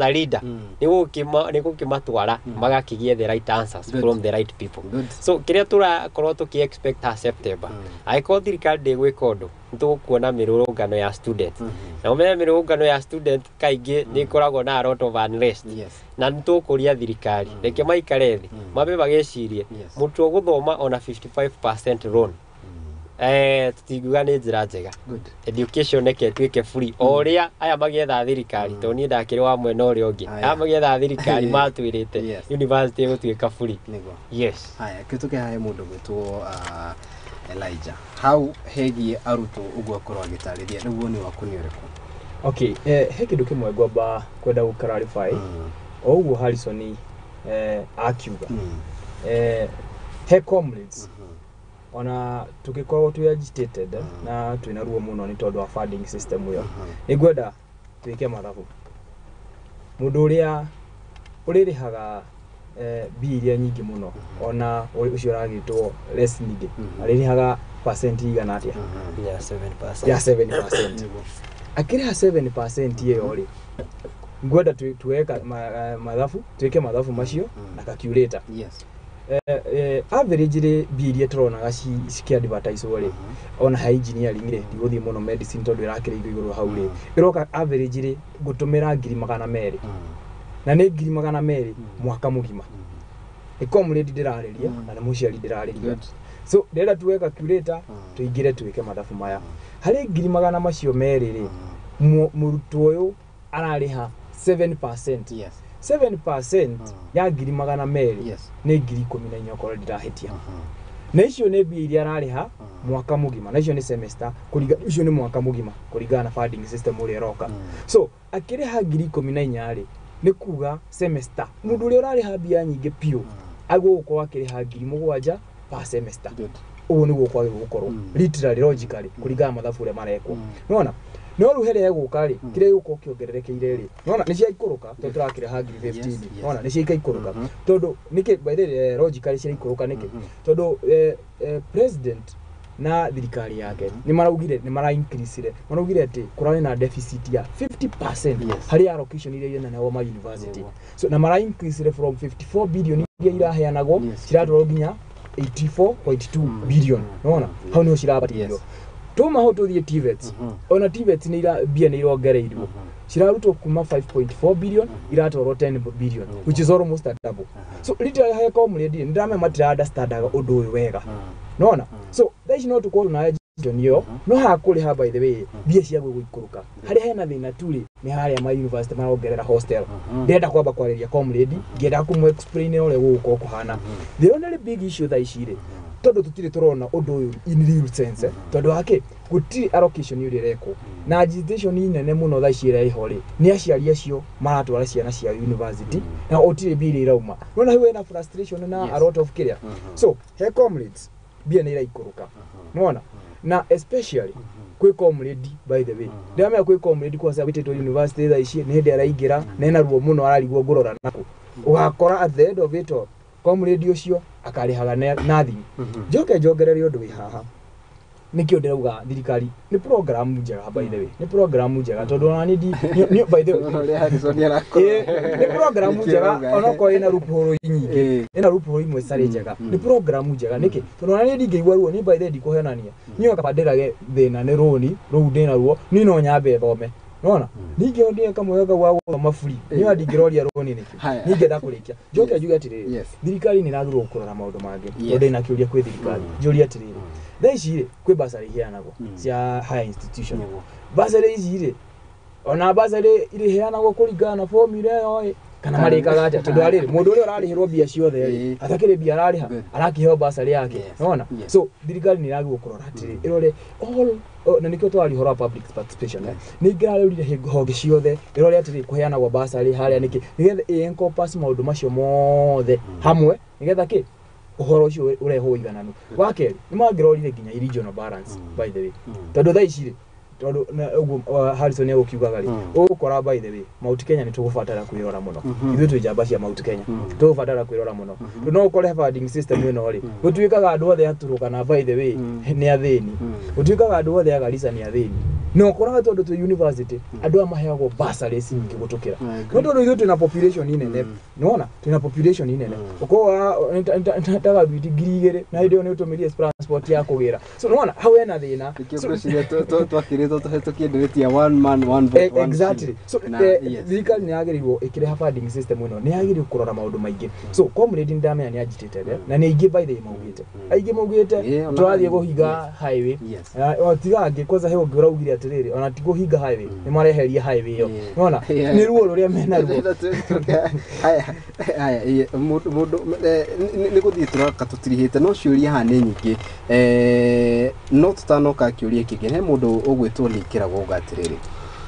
a leader nĩ gũkĩmatwara magakĩgĩe the right answers from the right people. So kĩrĩa tũrakorwo tũkĩ expect ha September, angĩkorwo thirikari ndĩgwĩka ũndũ nĩ tũgũkuona mĩrũrũngano ya student. Na ũmenye mĩrũrũngano ya student kaingĩ nĩ ĩkoragwo na a lot of unrest, na nĩ tũkũria thirikari reke maikare thĩ mambe magĩcirie mũrutwo gũthoma ona 55% loan tũtingiuga nĩ njĩra njega. Education reke ĩtuĩke free o ũrĩa aya magĩetha thirikari, tondũ niĩ ndakĩrĩ wa mwena ũrĩa ũngĩ, aya magĩetha thirikari matwĩrĩte university ĩgũtuĩka free. Yes. Haya, kĩtũke hahe mũndũ gwĩtwo Elijah hau hegiĩ arutwo ũguo akorwo agĩtarĩria rĩu woni waku nĩ ũrĩkũ? Okay, he kĩndũ kĩmwe ngwamba kwenda gũ clarify o ũguo Harrison akiuga he comrades ona tũgĩkorwo twĩ agitated na twĩna ruo mũno nĩ tondũ wa funding system ĩyo, nĩ ngwenda twĩke mathabu. Mũndũ ũrĩa ũrĩrĩhaga mbia iria nyingĩ mũno, ona ũcio ũragĩtwo less needy, arĩrĩhaga percent igana atĩa? Ya 7%. Ya 7%. Akĩrĩha 7% ĩyo rĩ, ngwenda tuweka mathabu, twĩke mathabu macio na calculator. Average rĩ, mbia iria tũronaga cikĩ-advertise-wo rĩ, ona ha engineering rĩ, ndigũthiĩ mũno medicine tondũ ĩrakĩrĩirwo igũrũ hau rĩ, ĩroka average rĩ, ngũtũmĩra 200,000, na nĩ 200,000 mwaka mũgima. Nĩ comrade ndĩrarĩria na nĩ mũciari ndĩrarĩria. So ndĩrenda tuwe calculator, tũingĩre twĩke mathabu maya. Harĩ 200,000 rĩ, mũrutwo ũyũ ararĩha 7%. 7% ya 200,000 nĩ 14,000 okorwo ndirahĩtia. Na icio nĩ mbia iria ararĩha mwaka mũgima, na icio nĩ semester kũringa, icio nĩ mwaka mũgima kũringana na funding system ũrĩa ĩroka. So akĩrĩha 14,000 rĩ, nĩ kuga semester mũndũ ũrĩa ũrarĩha mbia nyingĩ biũ agũgũkorwo akĩrĩha 7,000 per semester. Ũguo nĩguo kwagĩrĩirwo gũkorwo literally, logically, kũringana na mathabu ũrĩa marekwo. Nĩwona, no rĩu harĩa egũka rĩ, kĩrĩa gĩgũkorwo kĩongererekeire rĩ, nĩwona nĩ ciaikũrũka tondũ tũrakĩrĩha 15,000. Nĩwona nĩ ciaikaikũrũka tondũ nĩkĩ? By the way, logically ciraikũrũka nĩkĩ? Tondũ president na thirikari yake nĩ maraugire nĩ mara increase, maraugire atĩ kũrarĩ na deficit ya 50% harĩ allocation iria ineanagwo ma university. So na mara increase from 54 billion iria iraheanagwo, ciratwarwo nginya 84.2 billion. Nĩwona hau nĩho cirabatithio. Tuma hau tũthiĩ TVETs. Ona TVETs nĩ ira mbia nĩ irongereirwo, cirarutwo kuma 5.4 billion iratwarwo 10 billion, which is almost a double. So literally he comrade nĩ ndĩramenya matira understandaga ũndũ ũyũ wega. Nona so thaa ici no tũkorwo na agitation ĩyo, no haha kũrĩha, by the way, mbia cia gũikũrũka. Harĩa hena thĩna tu rĩ, nĩ harĩa ma university marongerera hostel. Ndĩrenda kwamba kwarĩria comrade, ngĩenda kũmũ explain ũrĩa gũgũkorwo kũhana. The only big issue thaa ici rĩ, tondũ tũtirĩ tũrona ũndũ ũyũ in real sense, tondũ wake gũtirĩ allocation ũrĩa ĩrekwo, na agitation nene mũno thaa ici ĩrĩa ĩho rĩ, nĩ aciari acio maratwara ciana ciao university na gũtirĩ mbia iria irauma. Nona hau hena frustration na a lot of kĩrĩa. So he comrades, mbia nĩ iraikũrũka, nĩwona, na especially kwĩ comrade, by the way, ndĩramenya kwĩ comrade kwanza wĩtĩtwo university thaa ici nĩ hĩndĩ araingĩra na ena ruo mũno, ararigwo ngũrora nakũ. Ũgakora at the end of it all comrade ũcio akarĩhaga nothing. Njoke njongerere ũndũ wĩ haha, nĩkĩo ndĩrauga thirikari nĩ program njega. By the way, nĩ program njega tondũ ona niĩ by the way, Ũrĩa Harrison arakorwo. Nĩ program njega onokorwo ĩna loophole nyingĩ, ĩna loophole imwe citarĩ njega. Nĩ program njega nĩkĩ? Tondũ ona niĩ ndingĩigua ruo. Niĩ, by the way, ndikũhenania, niĩ kaba ndĩrage thĩna nĩ rũni rũu ndĩna ruo, niĩ no nyambe thome. Nona ningĩ ndĩ kamweke kau ga gũthoma free, niĩ ona ndingĩroria rũni nĩkĩ. Haya. Niĩ ngĩenda kũrĩkia, njoke njuge atĩrĩrĩ, thirikari nĩ ĩragĩrĩirwo kũrora maũndũ mangĩ, tondũ ndĩna kĩũria kwĩ thirikari. Njũrie atĩrĩrĩ, thaa ici rĩ, kwĩ bursary iheanagwo cia higher institution. Bursary ici rĩ, ona bursary irĩheanagwo kũringana na formula ĩyo ĩ, kana marĩkaga atĩa? Tondũ arĩrĩ mũndũ ũrĩa ũrarĩhĩrwo mbia ciothe rĩ, atakĩrĩ mbia ararĩha, arakĩheo bursary yake. Nona so thirikari nĩ ĩragĩrĩirwo kũrora atĩrĩ, ĩrore all oh, na nĩkĩo twaria ũhoro wa public participation, nĩ ingĩrarorire honge ciothe, ĩrore atĩrĩ, kũheanagwo bursary harĩa nĩkĩ, nĩgetha ĩ encompass maũndũ macio mothe hamwe, nĩgetha kĩ ũhoro ũcio ũrehwo ũigananu. Wa kerĩ, nĩ mangĩrorire nginya regional balance, by the way, tondũ thaa ici rĩ, tondũ ũguo Harrison egũkiugaga rĩ, ũgũkora, by the way, Mount Kenya nĩ tũgũbatara kwĩrora mũno. Ithuĩ twĩ njamba cia Mount Kenya, tũgũbatara kwĩrora mũno, tondũ no ũkore funding system ĩno rĩ, gũtuĩkaga andũ othe a Turkana, by the way, nĩ athĩni, gũtuĩkaga andũ othe a Garissa nĩ athĩni, na ũkoraga tondũ twĩ university andũ aya maheagwo bursaries nyingĩ gũtũkĩra. No tondũ ithuĩ twĩna population nene, nĩwona twĩna population nene, ũkorwo tagathwiti 2,000 na hĩndĩ ĩyo nĩ ũtũmĩrie transport ya kũgĩra. So nĩwona hau hena thĩna. Nĩkĩo So- ngwĩciria twakĩrĩtwo tũhetũkie ndeereti ya one man one vote one Exactly. shilling. So thirikari nĩ yagĩrĩirwo ĩkĩreha funding system ĩno, nĩ yagĩrĩirwo kũrora maũndũ maingĩ. So comrade nĩ ndamenya nĩ agitated, na nĩ aingĩ, by the way, maugĩte, aingĩ maugĩte tũrathiĩ kũhinga highway. O tiga angĩ kwanza he ũngĩ ũraugire atĩrĩrĩ, ona ti kũhinga highway, nĩ mareheria highway ĩyo. Nĩwona nĩ ruo rũrĩa mena ruo. Haya haya, mũndũ nĩ gũthiĩ tũroka tũtirihĩte, no ciũria haha nĩ nyingĩ. No tũtanoka kĩũria kĩngĩ, he mũndũ ũgwĩtwo nĩ kĩragwo uga atĩrĩrĩ,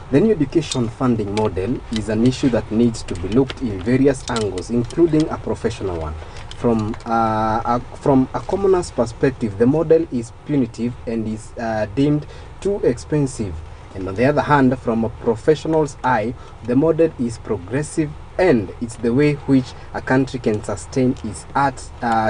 The new education funding model is an issue that needs to be looked in various angles, including a professional one. From a commoner's perspective, the model is punitive and is deemed too expensive. And on the other hand, from a professional's eye, the model is progressive and it's the way which a country can sustain its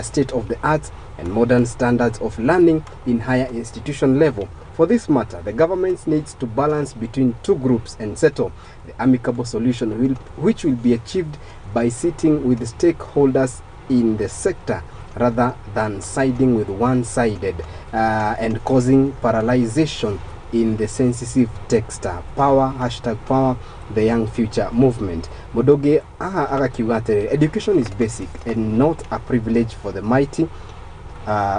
state of the arts and modern standards of learning in higher institution level. For this matter, the government needs to balance between two groups and settle the amicable solution which will be achieved by sitting with the stakeholders in the sector rather than siding with one-sided and causing paralyzation in the sensitive texter. Power, hashtag power, the young future movement. Modoge aha agakiuga atĩrĩrĩ, education is basic and not a privilege for the mighty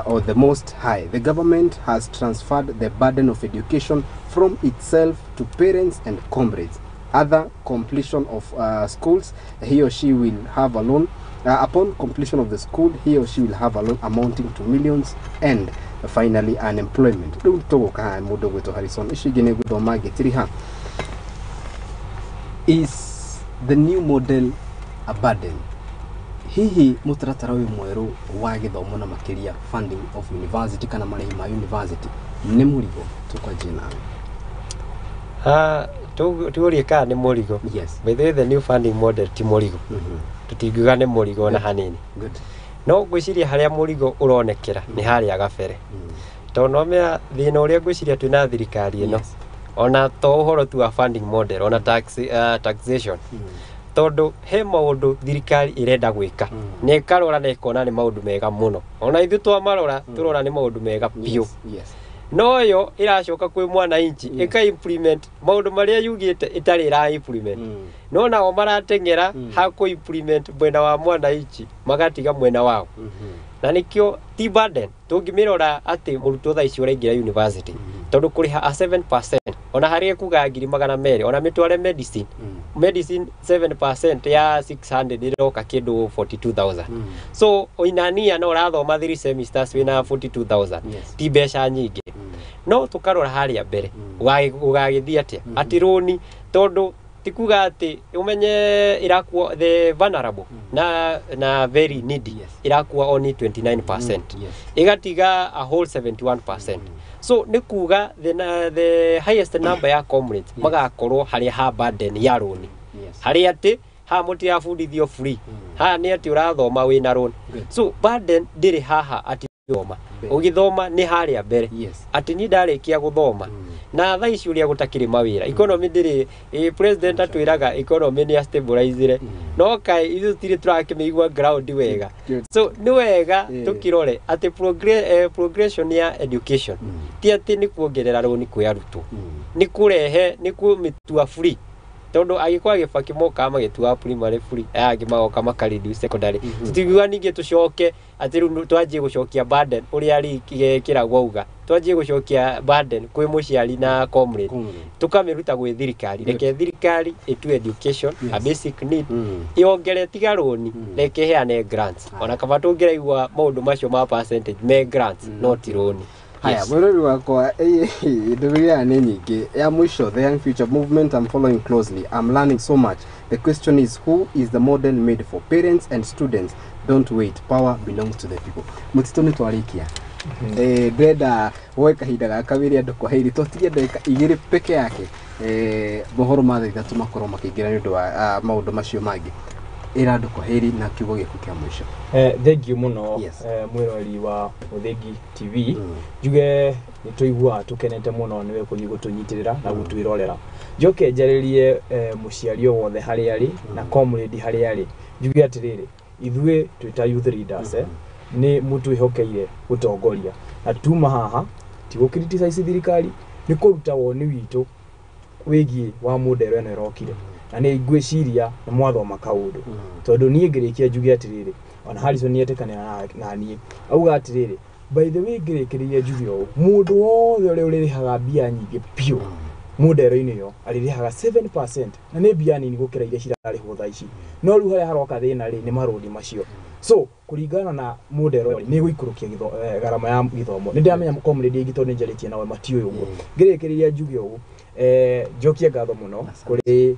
or the most high. The government has transferred the burden of education from itself to parents and comrades. Other completion of schools, he or she will have a loan. Upon completion of the school, he or she will have a loan amounting to millions and finally unemployment. Rĩu tũgũka haha mũndũ gwĩtwo Harrison, icio ingĩ nĩ gũthoma ngĩtiriha. Is the new model a burden? Hihi mũtaratara ũyũ mwerũ wa gĩthomo na makĩria funding of university kana marĩhi ma university nĩ mũrigo? Tũkwanjie nawe. Tuurie kana nĩ mũrigo. Yes. By the way, the new funding model ti mũrigo. Tũtingiuga nĩ mũrigo ona hanini. Good. No ngwĩciria harĩa mũrigo ũronekera nĩ harĩa gabere, tondũ nomenya thĩna ũrĩa ngwĩciria twĩna thirikari ĩno, ona to ũhoro tu wa funding model, ona taxation, tondũ he maũndũ thirikari ĩrenda gwĩka na ĩkarora na ĩkona nĩ maũndũ mega mũno, ona ithuĩ twamarora tũrora nĩ maũndũ mega biũ. No yo ĩracoka kwĩ mwananchi ĩka implement maũndũ marĩa yugĩte ĩtarĩ ĩra implement, no nao marateng'era ha kũ implement mwena wa mwananchi, magatiga mwena wao. Na nĩkĩo ti burden tũngĩmĩrora atĩ mũrutwo thaa ici ũraingĩra university, tondũ kũrĩha a 7% ona harĩa kuga 200,000, ona mĩtware medicine, 7% ya 600 ĩroka kĩndũ 42,000. So oinania no ũrathoma 3 semesters wĩna 42,000. Ti mbeca nyingĩ. No tũkarora harĩa mbere ũgagĩthiĩ atĩa atĩ rũni, tondũ ti kuga atĩ ũmenye ĩrakua the vulnerable na very needy. Ĩrakua only 29%, ĩgatiga a whole 71%. So nĩ kuga the highest number ya comrades magakorwo harĩa ha burden ya rũni, harĩa atĩ haha mũtirabundithio free, haha nĩ atĩ ũrathoma wĩna rũni. So burden ndĩrĩ haha atĩ thoma ũgĩthoma, nĩ harĩa mbere atĩ niĩ ndarĩkia gũthoma na thaa ici ũrĩa gũtakĩrĩ mawĩra, economy ndĩrĩ president atwĩraga economy nĩ astabilizire, no kaĩ ithuĩ tũtirĩ tũrakĩmĩigua ground wega. So nĩ wega tũkĩrore atĩ progression ya education ti atĩ nĩ kuongerera rũni kwĩ arutwo, nĩ kũrehe, nĩ kũmĩtua free, tondũ agĩkorwo Gĩbaki mokaga magĩtua primary free, aya angĩ magoka maka reduce secondary. Tũtingiuga ningĩ tũcoke atĩ rĩu twanjie gũcokia burden ũrĩa kĩragwo auga, twanjie gũcokia burden kwĩ mũciari na comrade, tũkamĩruta gwĩ thirikari. Reke thirikari ĩtue education a basic need, yongere tiga rũni, reke ĩheane grants. Ona kaba tũngĩraigua maũndũ macio ma percentage me grants, no ti rũni. Haya, mwĩrori wakwa, ndũmĩrĩri aya nĩ nyingĩ. Ya mũico, the Young Future Movement, I'm following closely. I'm learning so much. The question is, who is the model made for? Parents and students, don't wait. Power belongs to the people. Mũtitũ, nĩ twarĩkia. Ndĩrenda woe kahinda gaka wĩre andũ kwa heri, tũtigie ndagĩka 2 peke yake, mohoro ma thaa 3 makorwo makĩingĩra nĩ ũndũ wa maũndũ macio mangĩ. Ĩra andũ kwa heri na kiugo gĩaku kĩa mũico. Thank you mũno, mwĩrori wa Mũthingi TV. Njuge nĩ tũiguaga tũkenete mũno nĩwe kũthiĩ gũtũnyitĩrĩra na gũtwĩrorera. Njoke njarĩrie mũciari o wothe harĩa arĩ na comrade harĩa arĩ, njuge atĩrĩrĩ, ithuĩ twĩ ta youth leaders, nĩ mũtwĩhokeire gũtongoria, na tuma haha ti gũ criticize thirikari, nĩ kũruta woni witũ wĩgiĩ wa model ĩno ĩrokire, na nĩ ngwĩciria nĩ mwathoma kaũndũ, tondũ niĩ ngĩrĩkia njuge atĩrĩrĩ, ona Harrison nĩ etĩkanĩra na niĩ auga atĩrĩrĩ, by the way, ngĩrĩkĩrĩria njuge ũũ, mũndũ wothe ũrĩa ũrĩrĩhaga mbia nyingĩ biũ model-inĩ ĩyo arĩrĩhaga 7%, na nĩ mbia nini gũkĩra iria cirarĩhwo thaa ici. No rĩu harĩa haroka thĩna rĩ, nĩ marũni macio. So kũringana na model ĩyo nĩ gũikũrũkia gharama ya gĩthomo. Nĩ ndĩramenya comrade aingĩ, tondũ nĩ njarĩtie nao, matiũĩ ũguo. Ngĩrĩkĩrĩria njuge ũũ, Njokie ngatho mũno kũrĩ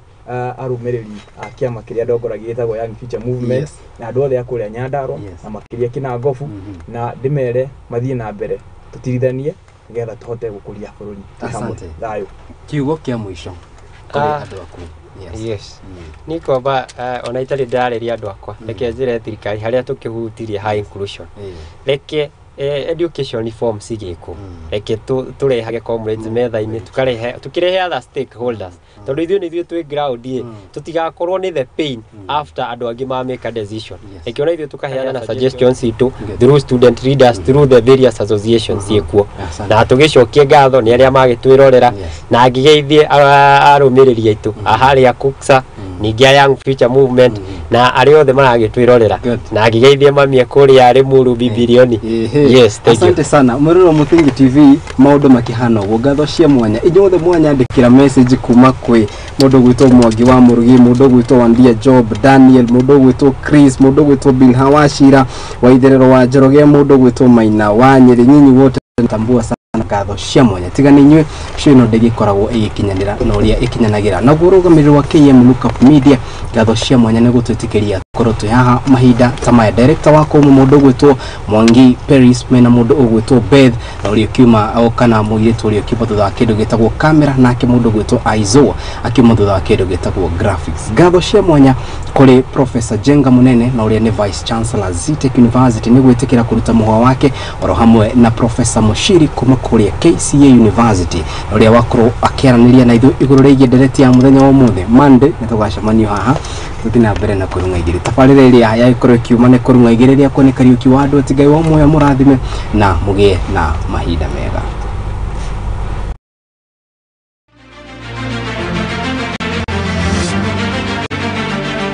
arũmĩrĩri a kĩama kĩrĩa ndongoragia gĩtagwo Young Future Movement, na andũ othe a kũrĩa Nyandarua, na makĩria Kĩnangobu, na ndĩmere mathiĩ na mbere tũtirithanie nĩgetha tũhote gũkũria bũrũri twĩ hamwe. Thayũ. Kiugo kĩa mũico kũrĩ andũ aku. Yes. Ni kwamba ona itarĩ ndarĩria andũ akwa, reke njĩre thirikari harĩa tũkĩhutirie high inclusion, reke education reform cigĩkwo, reke tũrehage comrades metha-inĩ, tukarehe tukirehe other stakeholders, tondũ ithuĩ nĩ ithuĩ twĩ ground ĩ, tũtigakorwo nĩ the pain after andũ angĩ ma make a decision. Reke ona ithuĩ tũkaheana suggestions citũ through student leaders, through the various associations ciĩkuo, na tũgĩcokie ngatho nĩ arĩa magĩtwĩrorera, na ngĩgeithie arũmĩrĩri aitũ a harĩa KUCSA, ningĩ a Young Future Movement, na arĩa othe maragĩtwĩrorera, na ngĩgeithie mamie kũrĩa Limuru Bibilioni. Yes, thank you. Asante sana. Mwĩroreri wa Mũthingi TV, maũndũ makĩhana ũguo, ngatho cia mwanya inyuothe mwanyandĩkĩra message kuma kwĩ mũndũ ũgwĩtwo Mwangi wa Mũrugi, mũndũ ũgwĩtwo Wandia Job Daniel, mũndũ ũgwĩtwo Chris, mũndũ ũgwĩtwo Bilha Wachira wa Itherero wa Njoroge, mũndũ ũgwĩtwo Maina wa Nyeri, nyinyi wote tambua sana ngatho cia mwanya. Tiga nĩ inyuĩ cio ĩno ndĩgĩkoragwo ĩgĩkinyanĩra na ũrĩa ĩkinyanagĩra. Naguo ũrũgamĩrĩri wa KM Lookup Media, ngatho cia mwanya nĩ gũtwĩtĩkĩria tũkorwo twĩ haha mahinda ta maya. Director wa kũu mũndũ ũgwĩtwo Mwangi Paris mena mũndũ ũgwĩtwo Beth, na ũrĩa ũkiuma o kana mũirĩtu ũrĩa ũkiuma thutha wa kĩndũ gĩtagwo kamera, nake mũndũ ũgwĩtwo Aizo akiuma thutha wa kĩndũ gĩtagwo graphics. Ngatho cia mwanya kũrĩ Professor Jenga Munene na ũrĩa nĩ Vice Chancellor Zetech University nĩ gwĩtĩkĩra kũruta mũhwa wake, oro hamwe na Professor Mushiri kuma kũrĩa KCA University, na ũrĩa wakorwo akĩaranĩria na ithuĩ igũrũ rĩgiĩ ndereti ya mũthenya wa ũmũthĩ. Monday nĩ tũgacemanio haha tũthiĩ na mbere na kũrung'a igĩrĩ. Tabarĩra ĩrĩa yagĩkorwo ĩkiuma nĩ kũrung'a igĩrĩ, rĩakwa nĩ Kariũki wa andũ, ati Ngai wa muoyo mũrathime na mũgĩe na mahinda mega.